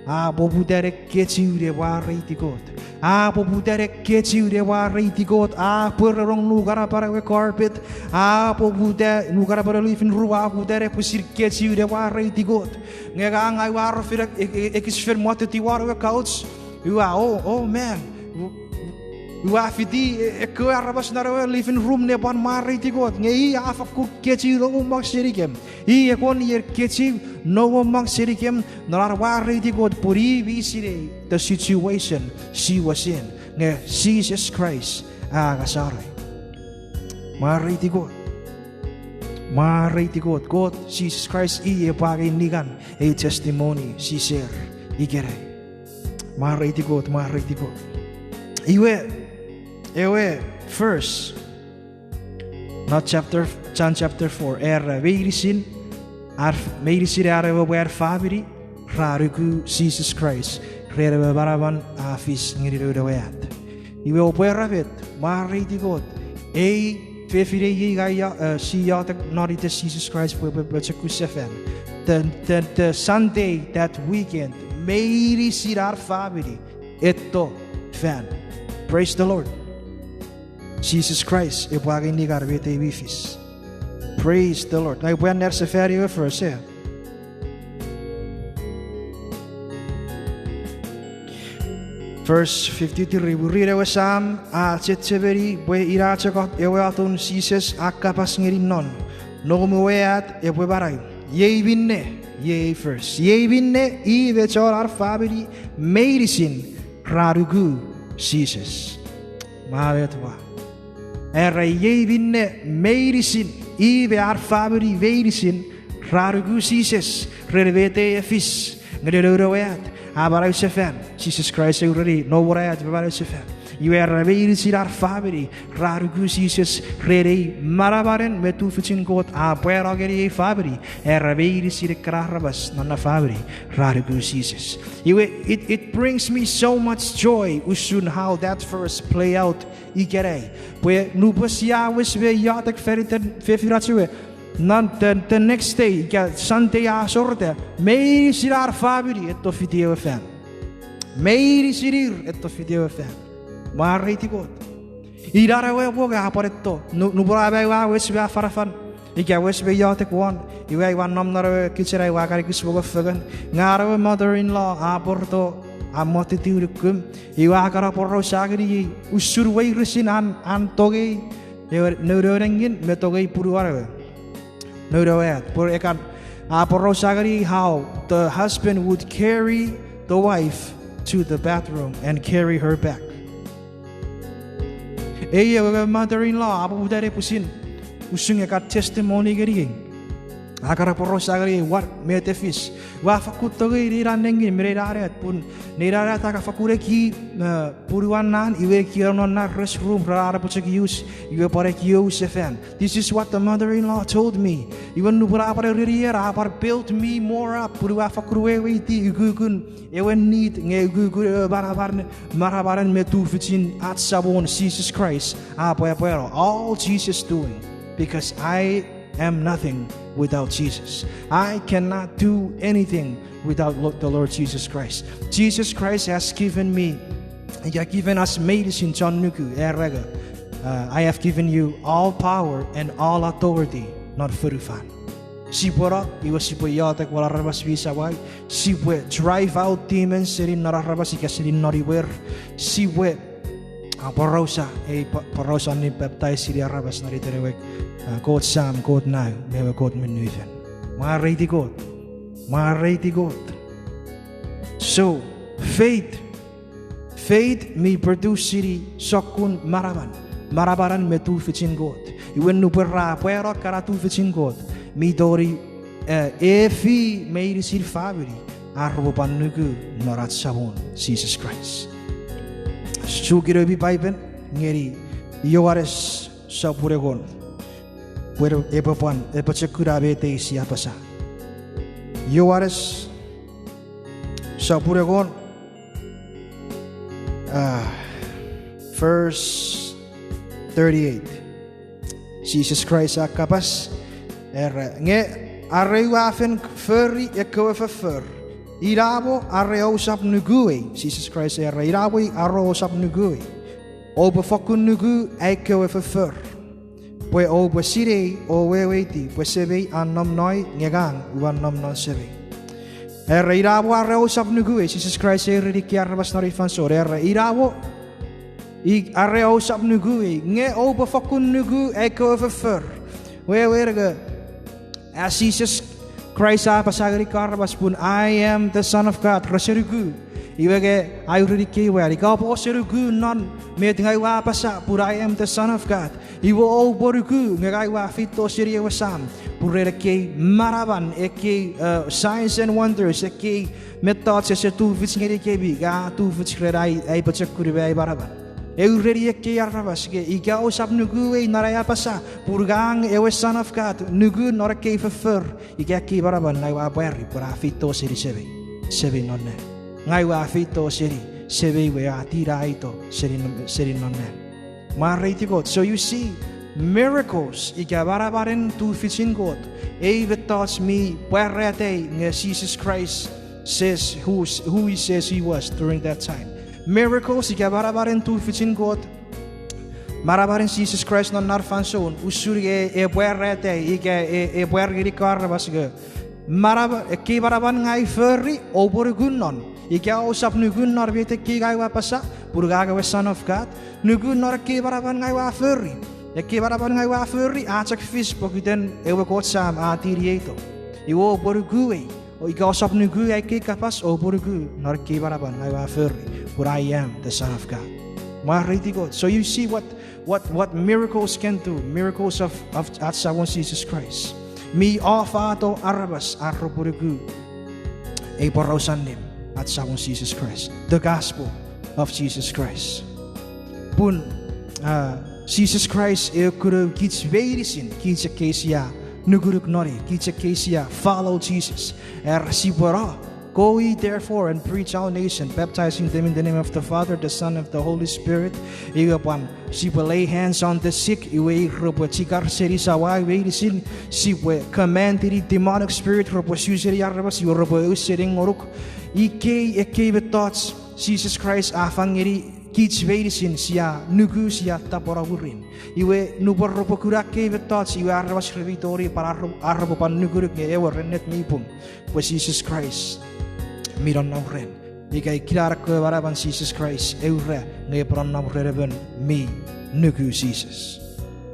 a poputa ne kechiw ne mwareiti Kot. A poputa ne kechiw ne mwareiti Kot. A pwerenong nukanapan ewe carpet. A poputa nukanapan ewe living room, a poputa ne pwisin kechiw ne mwareiti Kot. Nge ngang ai ua rufin ekis fen motetiw won ewe couch. Ua, oh, oh man. Ua fiti ekkewe aramas non ewe living room ne pwan mwareiti Kot. Nge i a fakkun kechiw nongonong senikem. I e kon ien kechiw nongonong senikem non an mwareiti Kot pun i mi sinei the situation she was in. Nge Jises Kraist a ngasano. Mwareiti Kot. Mwareiti Kot. Kot, Jises Kraist i epwe angei ningan ei testimony si share ikenai. Mwareiti Kot, mwareiti Kot. Iwe, ewe verse non chapter, John chapter four, era meinisin, meinisin an ewe mwan famini ra nuku Jises Kraist ren ewe manaman a fis ngeni noun ewe at. Iwe oupwe era met, mwareiti Kot. Ei fefin ei, si iotek non iten Jises Kraist pwe epwe pochokun sefan. The, the, the Sunday that weekend, meinisin ar famini etto fan. Praise the Lord. Jises Kraist epwe angei ningan met ei mi fis. Praise the Lord. Ngang upwe anneasefani ewe verse, e. Verse fifty-three, mwirin ewe Sam a chechemeni pwe ina chok ewe atun Jises a kapas ngeni non, noum we at epwe manau. Iei minne, iei verse, iei minne i me chon ar famini meinisin ra nuku Jises. Ma met wa. Era iei minne meinisin, i me ar famini meinisin ra nuku Jises ren met e fis ngeni noun we at a manausefan. Jises Kraist a ureni, noum we at epwe manausefan. Iwe era meinisin ar famini ra nuku Jises ren ei manamanen me tufichin Kot a pwano ngeni ei famini. Era meinisin ekkena aramas non na famini ra nuku Jises. Iwe, it, it brings me so much joy usun how that verse play out ikenai. Pwe nupwen sia wes me iotek faniten fefinach we, non the, the next day, ika Sunday a soreta, meinisin ar famini etto fiti ewe fan. Meinisin ir etto fiti ewe fan. Mwareiti Kot. Inan ewe mongo a pwan etto. Nu-, nupwen a ma ua wes me afanafan, ika wes me iotek won, iwe ua nom non ewe kitchen, ua kan ekis mongo fengen. Nge an ewe mother-in-law a pworto, a mottiw nukum, iwe a kan aporausa ngeniei usun weiresin an, an tongei ewe nounou nengin me tongei punuan ewe nounou at. Pwe e kan aporausa ngeniei how the husband would carry the wife to the bathroom and carry her back. Ei ewe mother-in-law a poputa ne pwisin usun nge kan testimony ngeniei. A kan aporausa ngeniei won met e fis. Ua fakkun tongei nei inan nengin me nei inan at pun nei inan at a kan fakkun eki, eh, punuan nan, iwe eki non na restroom ren an epwe chok use, iwe pwan eki use fan. This is what the mother-in-law told me. Iwe nupwen a pwan ereniei, a pwan build me more up pun ua fakkun weweiti ukukun ewe need nge ukukun ewe manamanen, manamanen me tufichin ach Samon Jises Kraist a pwapwano. All Jesus doing, because I am nothing without Jesus. I cannot do anything without lo-, the Lord Jesus Christ. Jesus Christ has given me, ika given us meinisin chon nuku, era nge, uh, I have given you all power and all authority non fonufan. Sipwe no, iwe sipwe iotek won aramas mi samau, sipwe drive out demons seni non aramas ika seni non imwer, sipwe aporausa ei po-, poraus allim papatais seni aramas non iten ewe, uh, Kot Sam, Kot Nau, me ewe Kot Ngun mi Fel. Mwareiti Kot. Mwareiti Kot. So, faith, faith mi produce seni sokkun manaman, manamanan me tufichin Kot. Iwe nupwen ra pwano kana tufichin Kot, mi tongeni, eh, efi meinisin famini ar repwe pwan nuku non ach Samon Jises Kraist. Sukino mi Paipen ngeni Ioanes sopun engon. Pwe epwe pwan, epwe chok kuna met ei sia apasa. Ioanes sopun engon, ah, verse thirty-eight. Jises Kraist a kapas, era, nge are ua fen fori ekkewe foffor, inamo are ousap nukuei, Jises Kraist era, inamo are ousap nukuei, oupwe fokkun nuku ai kewe foffor, pwe oupwe sinei o weweiti pwe Semei a nom noi nge ngang ua nom non Semei. Era inamo are ousap nukuei, Jises Kraist a ereni ekkei aramas non ei fansoun, era inamo are ousap nukuei, nge oupwe fokkun nuku ai kewe foffor. Wewen nge, a Jises Kraist a apasa ngeni ekkewe aramas pun I am the Son of God, rese nuku. Iwe nge a ureni ekkei we, ika oupwe ouse nuku non met ngang ua apasa pun I am the Son of God, iwe oupwe nuku nge ngang ua feito seni ewe Sam. Pun ren ekkei manaman, ekkei, uh, signs and wonders, ekkei mettoch ese tufich ngenikemi, nge a tufich ren ai, ai pochokun me ai manaman. E ureni ekkei aramas nge ika ousap nukuei non ai apasa pun ngang ewe Son of God, nuku non ekkei foffor ika ekkei manaman ngang ua pwari pwe a feito seni Semei, Semei non nang. Ngang ua feito seni Semei we a tinaito seni, seni non nang. Mwareiti Kot. So you see, miracles, ika manamanen tufichin Kot, ei mettoch mi pwarata nge Jesus Christ says who, who he says he was during that time. Miracles, ika manamanen tufichin Kot, manamanen Jises Kraist non ena fansoun, usun nge e pwarata ika e, e pwar ngeni ekkewe aramas nge, manam-, ekkei manaman ngang ua fori, oupwe nuku non. Ika ousap nuku non met ekkei ngang ua apasa, pun ngang ewe Son of God, nuku non ekkei manaman ngang ua fori. Ekkei manaman ngang ua fori a chok fis pokiten ewe Kot Sam a tinieito. Iwe oupwe nuku ei. O ika ousap nuku ai ekkei kapas, oupwe nuku non ekkei manaman ngang ua fori, pun I am the Son of God. Mwareiti Kot. So you see what, what, what miracles can do, miracles of, of ach Samon Jesus Christ. Mi afato aramas ar repwe nuku ei poraus allim ach Samon Jesus Christ, the gospel of Jesus Christ. Pun, ah, Jesus Christ e kuno kich meinisin, kich ekkei sia nukunuk non i, kich ekkei sia follow Jesus. Era sipwe no, go ye therefore and preach all nation, baptizing them in the name of the Father, the Son, of the Holy Spirit. Iwe pwan sipwe lay hands on the sick, iwe ir repwe chikar seni samau meinisin, sipwe command any demonic spirit repwe su seni aramas, iwe repwe aus seni ngonuk. Ikkei ekkei mettoch Jises Kraist a fang ngeni kich meinisin sia nuku sia tapweno mwirin. Iwe nupwen repwe kuna ekkei mettoch, iwe aramas re mi tongeni pwan ar-, ar repwe pwan nukunuk nge ewer, ennet mi pung pwe Jises Kraist mi nonnom ren. Ika ikkena ekkewe manaman Jises Kraist e ura nge epwe nonnom ren emon mi nuku Jises.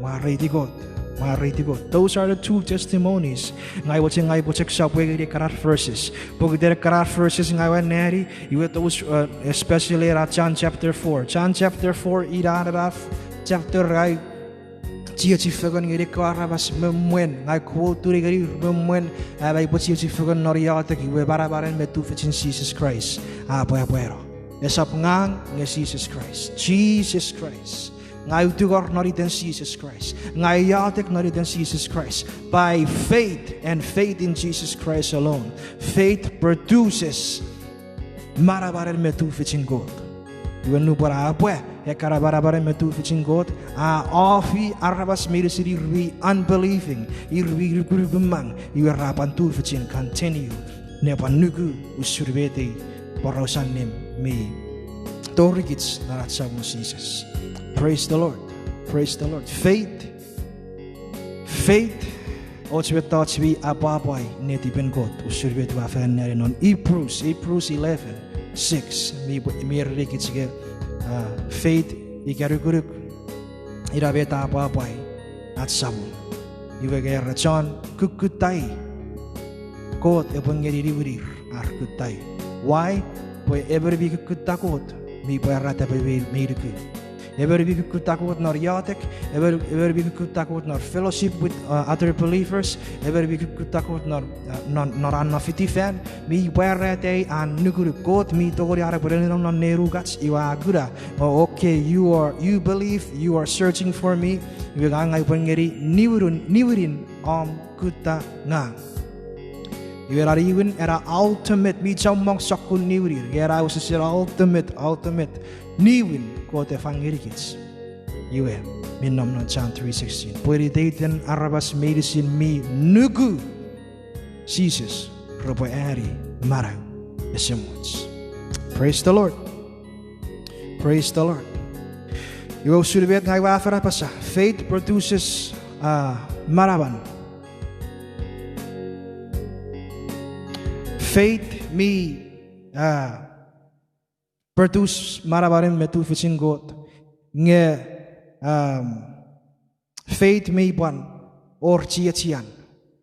Mwareiti Kot, mwareiti Kot. Those are the two testimonies. Ngang mochen ngang upwe chok sopwe ngeni ekkana verses. Pokiten ekkana verses ngang ua anneani, iwe those, uh, especially ena John chapter four. John chapter four, ina ena chapter ngang chiechi fengen ngeni ekkewe aramas me mwen, ngang quote-uni ngenir me mwen, a, ngang upwe chiechi fengen non iotek, iwe manamanen me tufichin Jises Kraist a pwapwano. Esap ngang nge Jises Kraist. Jises Kraist. Ngang ua tungor non iten Jises Kraist. Ngang ua iotek non iten Jises Kraist. By faith and faith in Jesus Christ alone. Faith produces manamanen me tufichin Kot. Iwe nupwen a pwa ekkana manamanen me tufichin Kot, a ofi aramas meinisin ir mi unbelieving, ir mi nukunukumang, iwe ra pwan tufichin continue ne pwan nuku usun met ei poraus allim mi torikich non ach Samon Jises. Praise the Lord. Praise the Lord. Faith, faith, och mettoch mi apwapwai netipen Kot, usun met ua fen anneani non Hebrews, Hebrews eleven six, mi pwe, mi erenikich ika, ah, faith ika nukunuk, ina met a apwapwai ach Samon. Iwe nge era chon kukkutta i, Kot epwe ngeni niwinir ar kutta i. Why? Pwe emon mi kukkutta Kot mi pwarata pwe mi, mi nuku. Emon mi kukkutta Kot non iotek, emon, emon mi kukkutta Kot non fellowship with, uh, other believers, emon mi kukkutta Kot non, uh, non, non an no fiti fan, mi pwarata an nukunuk Kot mi tongeni an epwe nonnom non nenukach, iwe a kuna, oh, okay, you are, you believe, you are searching for me, iwe ngang, ngang upwe ngeni niwinin, niwinin om kutta ngang. Iwe ena niwin ena ultimate, mi chommong sokkun niwinin, nge ena wesesen ultimate, ultimate niwin Kot e fang ngenikich. Iwe, mi nom non John three sixteen. Pwe iteiten aramas meinisin mi nuku Jises repwe ani manau esemuch. Praise the Lord. Praise the Lord. Iwe usun met ngang ua fen apasa, faith produces, uh, manaman. Faith mi, uh, produce manamanen me tufichin Kot. Nge, um, faith mi pwan wor chiechian.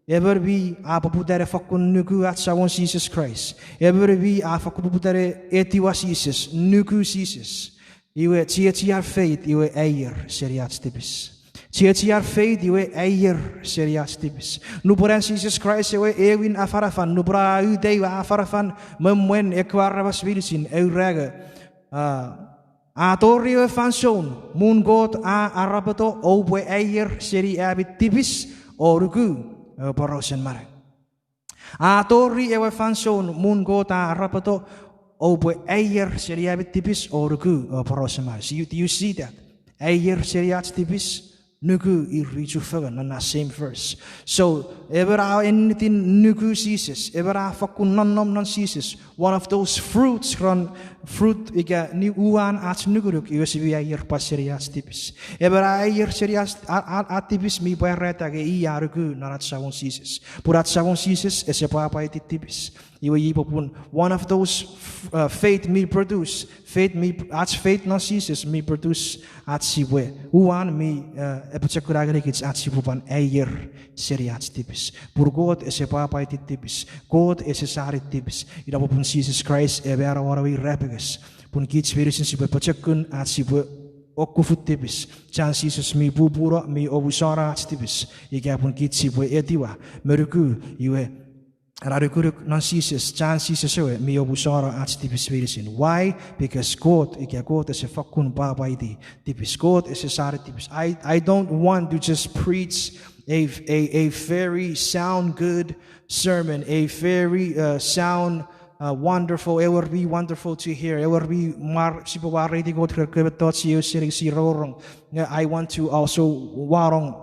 Emon mi a poputa ne fokkun nuku ach Samon Jises Kraist. Emon mi a fokkun poputa ne etiwa Jises, nuku Jises. Iwe chiechian faith iwe aier seni ach tipis. Chiechian faith iwe aier seni ach tipis. Nupwen an Jises Kraist ewe aewin afanafan, nupwen a uta iwe a afanafan me mwen ekkewe aramas meinisin, a ura nge, a, a tori ewe fansoun mun Kot a arapeto oupwe aier seni ami tipis o nuku ewe porausen manau. A tori ewe fansoun mun Kot a arapeto oupwe aier seni ami tipis o nuku ewe porausen manau. So you, do you see that? Aier seni ach tipis, nuku ir mi chufengen non na same verse. So, emon a ennetin nuku Jises, emon a fokkun nonnom non Jises, one of those fruits ren fruit ika ni uwan ach nukunuk, iwe ese mi aier pwan seni ach tipis. Emon a aier seni ach, a, a, ach tipis mi pwarata nge i a nuku non ach Samon Jises. Pun ach Samon Jises ese pwapwaiti tipis. Iwe iei popun one of those, uh, faith mi produce, faith mi, ach faith non Jises mi produce ach sipwe, uwan mi, uh, apochokuna ngenikich ach sipwe pwan aier seni ach tipis. Pun Kot ese pwapwaiti tipis. Kot ese sani tipis. Ina popun Jises Kraist a mano won ewe irapenges. Pun kich meinisin sipwe pochokun ach sipwe okkufu tipis. Chan Jises mi pupuno, mi omusano ach tipis. Ika pun kich sipwe etiwa me nuku, iwe, ena nukunuk non Jises, chan Jises ewe mi omusano ach tipis meinisin. Why? Because Kot, ika Kot ese fakkun pwapwaiti tipis. Kot ese sani tipis. I, I don't want to just preach a, a, a very sound, good sermon, a very, uh, sound, uh, wonderful, ewer mi wonderful to hear, ewer mi mwar-, sipwe mwareiti Kot ren kewe mettoch sia ausening, sia rongorong. Nge I want to also wanong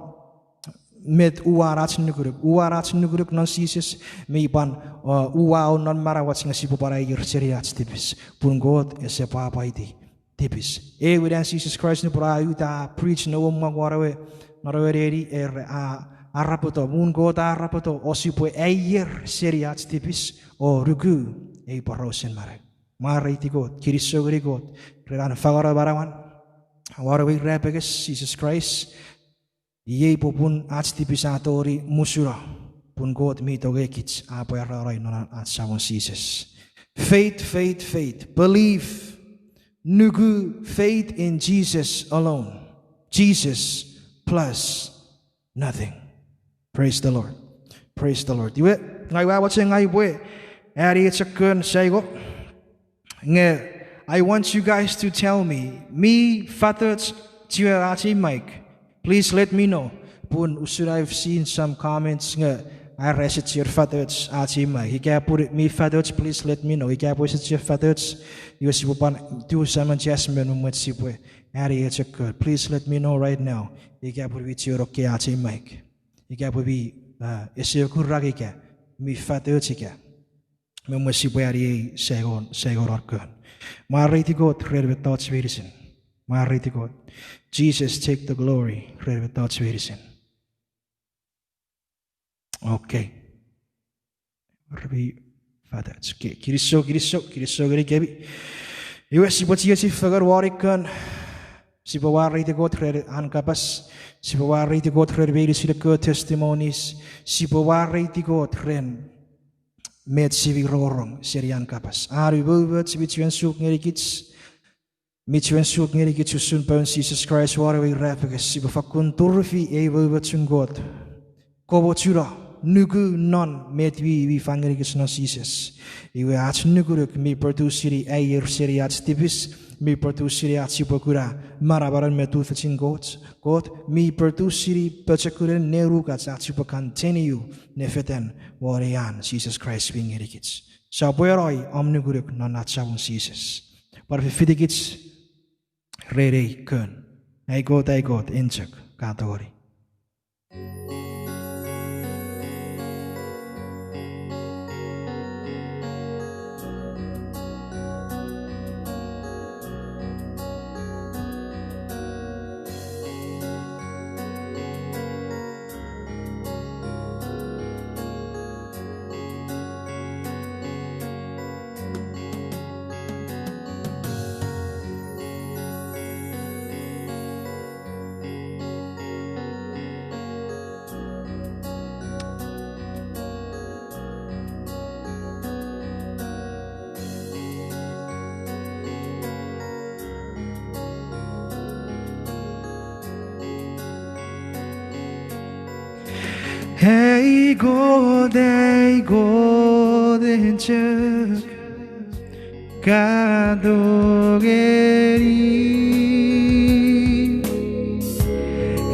met uwan ach nukunuk. Uwan ach nukunuk non Jises mi pwan, uh, uwau non manauach nge sipwe pwan aier seni ach tipis. Pun Kot ese pwapwaiti tipis. Ewe an Jises Kraist nupwen a uta a preach ne womwang won ewe, non ewe neni, era a, arapeto, muun Kot a arapeto, o sipwe aier seni ach tipis o nuku ei porausen manau. Mwareiti Kot, kinisou ngeni Kot ren an fangeno manauan won ewe irapenges Jises Kraist. Iei popun ach tipis a tongeni musuno, pun Kot mi tongei kich, a pwarano non ach Samon Jises. Faith, faith, faith. Believe, nuku, faith in Jesus alone. Jesus plus nothing. Praise the Lord. Praise the Lord. Iwe, ngang ua mochen ngang upwe ani echo kon saingon. Nge, I want you guys to tell me, mi fatoch chiwen ach ei mic? Please let me know. Pun usun I've seen some comments nge, are ese chiwen fatoch ach ei mic. Ika pun mi fatoch, please let me know. Ika pwe ese chiwen fatoch, iwe sipwe pwan do some adjustment me mwen sipwe ani echo kon. Please let me know right now ika pwe mi chiwen okay ach ei mic. Ika pwe mi, uh, ese kurang ika mi fatoch ika me mwen sipwe ani ei saingon, saingon non kon. Mwareiti Kot ren mettoch meinisin. Mwareiti Kot. Jesus take the glory ren mettoch meinisin. Okay. Re mi fatoch. Okay, kinisou, kinisou, kinisou ngenikemi. Iwe sipwe chiechi fengen won ei kon. Sipwe mwareiti Kot ren an kapas. Sipwe mwareiti Kot ren meinisin ekkewe testimonies. Sipwe mwareiti Kot ren met sia mi rongorong seni an kapas. An umoumoch mi chiwen suk ngenikich. Mi chiwen suk ngenikich usun poun Jises Kraist won ewe irapenges. Sipwe fakkun turufi ei umoumochun Kot. Komochuno, nuku non met mi, mi fang ngenikich non Jises. Iwe ach nukunuk mi produce-ini aier seni ach tipis, mi produce-ini ach sipwe kuna manamanan me tufichin Kot. Kot mi produce-ini pochokunen nenukach ach sipwe continue ne fetan won ei an Jises Kraist mi ngenikich. Sopweno om nukunuk non ach Samon Jises. Pwan fifitikich ren ei kon. Ai Kot, ai Kot, en chok ka tongeni. Ai Kot, ai Kot, en chok ka tongeni.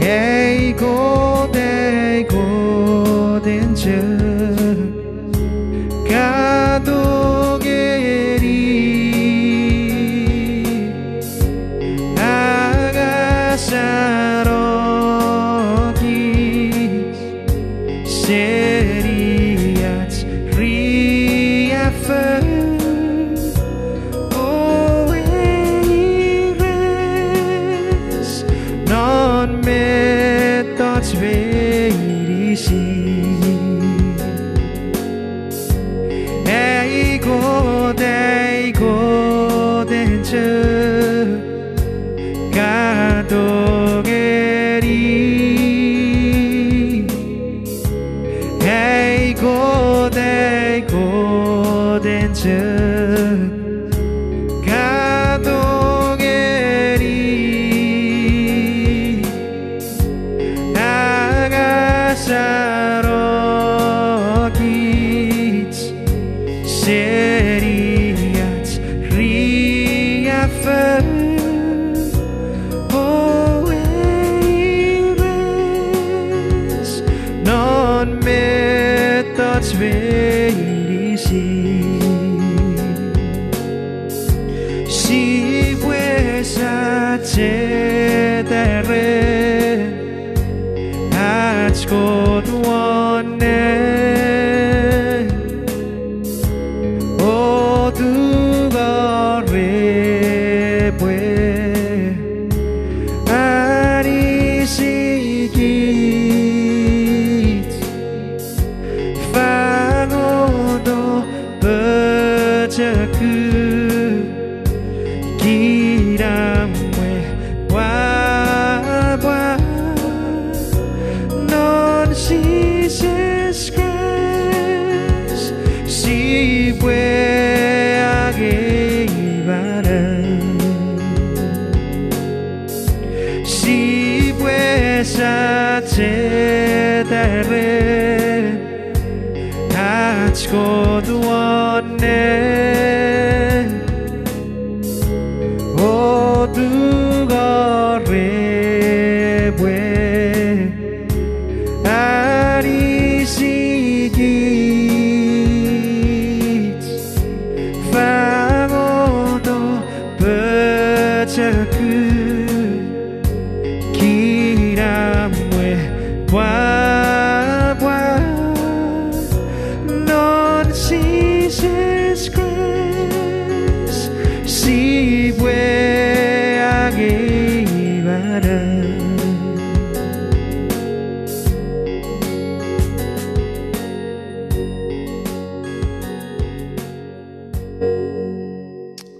Ai Kot, ai Kot, en chok ka tongeni. Angasano kich seni ach riaffou, o weires non mettoch meinisin. tongeni. Ai Kot, ai Kot, en chok ka tongeni. Angasano kich seni ach riaffou, o weires non mettoch meinisin. Sipwe sacheta ren ach Kot won nang, o tungor epwe anisikich. Fangoto pochokun, kinamwe, pwapwa non Jises Kraist sipwe angei manau. Sipwe sacheta ren ach Kot won nang, o tungor epwe anisikich. Fangoto pochokun, kinamwe, pwapwa non Jises Kraist sipwe angei manau.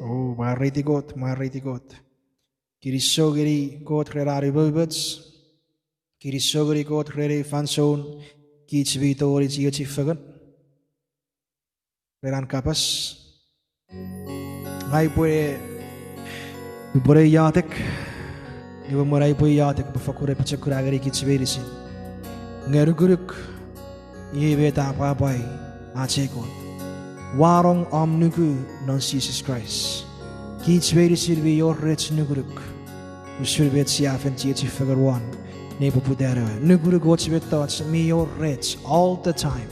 O, mwareiti Kot, mwareiti Kot. Kinisou ngeni Kot ren an umoumoch. Kinisou ngeni Kot ren ei fansoun kich mi tongeni chiechi fengen ren an kapas. Ngang upwe, upwene iotek, iwe mwen ai upwe iotek, upwe fakkun apochokuna ngeni kich meinisin. Nge nukunuk, iei met a pwapwai ach ei Kot. Wanong om nuku non Jises Kraist. Kich meinisin mi wor rech nukunuk usun met sia fen chiechi fengen won nepoputan ewe. Nukunuk och mettoch mi wor rech all the time.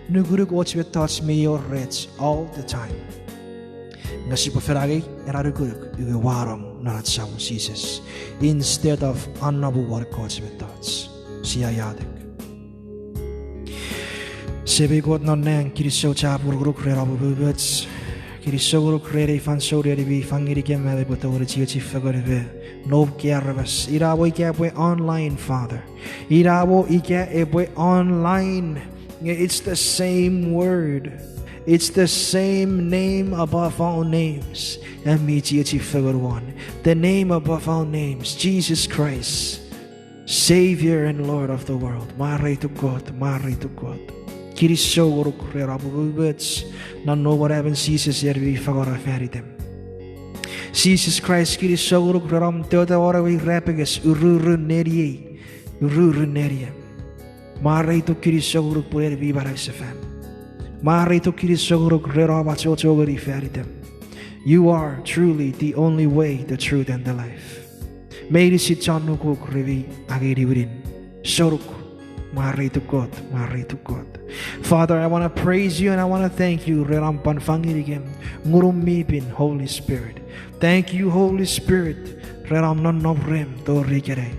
Nukunuk och mettoch mi wor rech all the time. Nge sipwe fen angei ena nukunuk iwe wanong non ach Samon Jises, instead of anomu won ekkoch mettoch. Sia iotek. Semei Kot non nang, kinisou chapur ngonuk ren om umoumoch. Kinisou ngonuk ren ei fansoun en mi fang ngenikem am aupwe tongeni chiechi fengen me noum kei aramas. Ina mo ika epwe online, Father. Ina mo ika epwe online. Nge it's the same word. It's the same name above all names. Am mi chiechi fengen won. The name above all names, Jesus Christ, Savior and Lord of the world. Mwareituk Kot, mwareituk Kot. Kinisou ngonuk ren om umoumoch non noum we emon Jises en mi fangeno fan item. Jises Kraist, kinisou ngonuk ren om tota won ewe irapenges, ururun neniei, ururun neniem. Mwareituk, kinisou ngonuk pwe en mi manausefan. Mwareituk, kinisou ngonuk ren om achocho ngeni fan item. You are truly the only way, the truth, and the life. Meinisin chon nukuk re mi angei niwinin. Sonuk, mwareituk Kot, mwareituk Kot. Father, I want to praise you and I want to thank you ren om pwan fang ngenikem Ngunum mi pin, Holy Spirit. Thank you, Holy Spirit, ren om nonnom rem tori ikenai.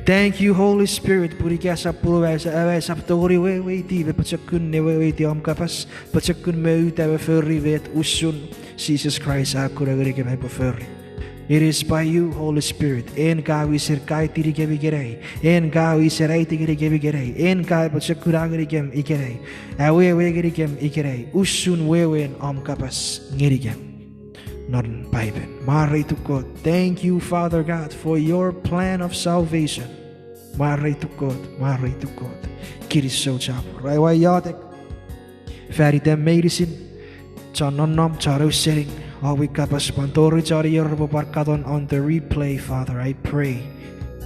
Thank you, Holy Spirit, pun ika esap punuom, am aisap tongeni weweiti me pochokun ne weweiti om kapas, pochokun me uta me fori met usun Jises Kraist a kuna ngenikem aipwe fori. It is by you, Holy Spirit. En ka wisen kaiti ngenikem ikenai. En ka wisen aiti ngenikem ikenai. En ka pochokun ngenikem ikenai. Awewe ngenikem ikenai usun wewen om kapas ngenikem. non Paipen. Mwareituk Kot. Thank you, Father God, for your plan of salvation. Mwareituk Kot, mwareituk Kot. Kinisou chapur. Ra aua iotek fan item meinisin, chon nonnom, chon ausening, awi kapas pwan tori chon ier repwe pwan katon on the replay, Father, I pray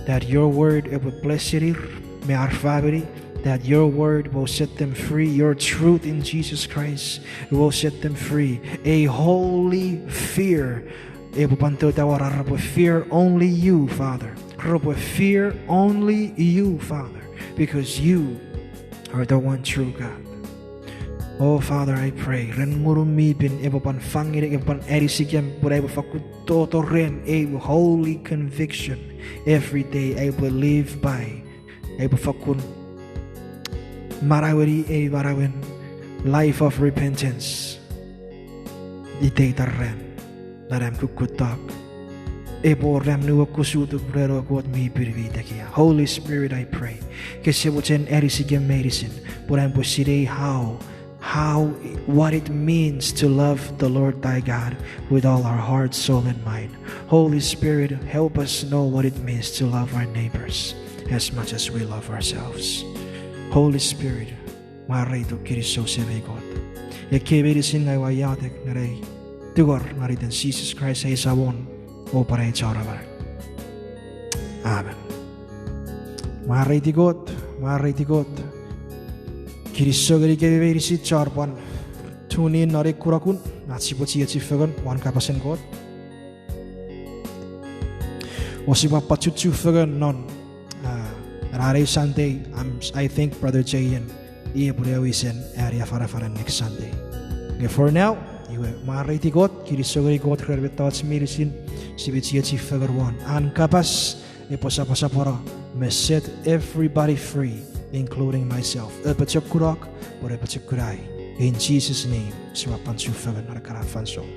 that your word epwe blessenir me ar famini, that your word will set them free, your truth in Jesus Christ will set them free. A holy fear epwe pwan tota won ar repwe fear only you, Father. Repwe fear only you, Father, because you are the one true God. Oh, Father, I pray, ren Ngunum mi Pin epwe pwan fangeni, epwe pwan anisikem, pun aipwe fakkun toto ren ei holy conviction every day, aipwe live by, aipwe fakkun manaueni ei manauen life of repentance. Iteitan ran, non am kukkuttok, epwe wor am nuokusutuk ren ewe Kot mi Pin mi tekia. Holy Spirit, I pray, kese mochen anisikem meinisin, pun aipwe sinei how, how, what it means to love the Lord thy God with all our heart, soul, and mind. Holy Spirit, help us know what it means to love our neighbors as much as we love ourselves. Holy Spirit, mwareituk, kinisou Semei Kot. Ekkei meinisin ngang ua iotek non ai tingor non iten Jises Kraist ai Samon o pwan ai Chon Amanau. Amen. Mwareiti Kot, mwareiti Kot. Kinisou ngenikemi meinisin chon pwan tune in non ei kunokun, ach sipwe chiechi fengen won kapasen Kot. O sipwe pwan chufengen non, ah, ena ei Sunday, I'm, I think Brother J N, i epwe ne wisen ani afanafanen next Sunday. Nge for now, iwe mwareiti Kot, kinisou ngeni Kot ren mettoch meinisin, sipwe chiechi fengen won an kapas epwe soposopono me set everybody free, including myself. Apochokunok pwe apochokunai. In Jesus' name, sipwe pwan chufengen non ekkana fansoun.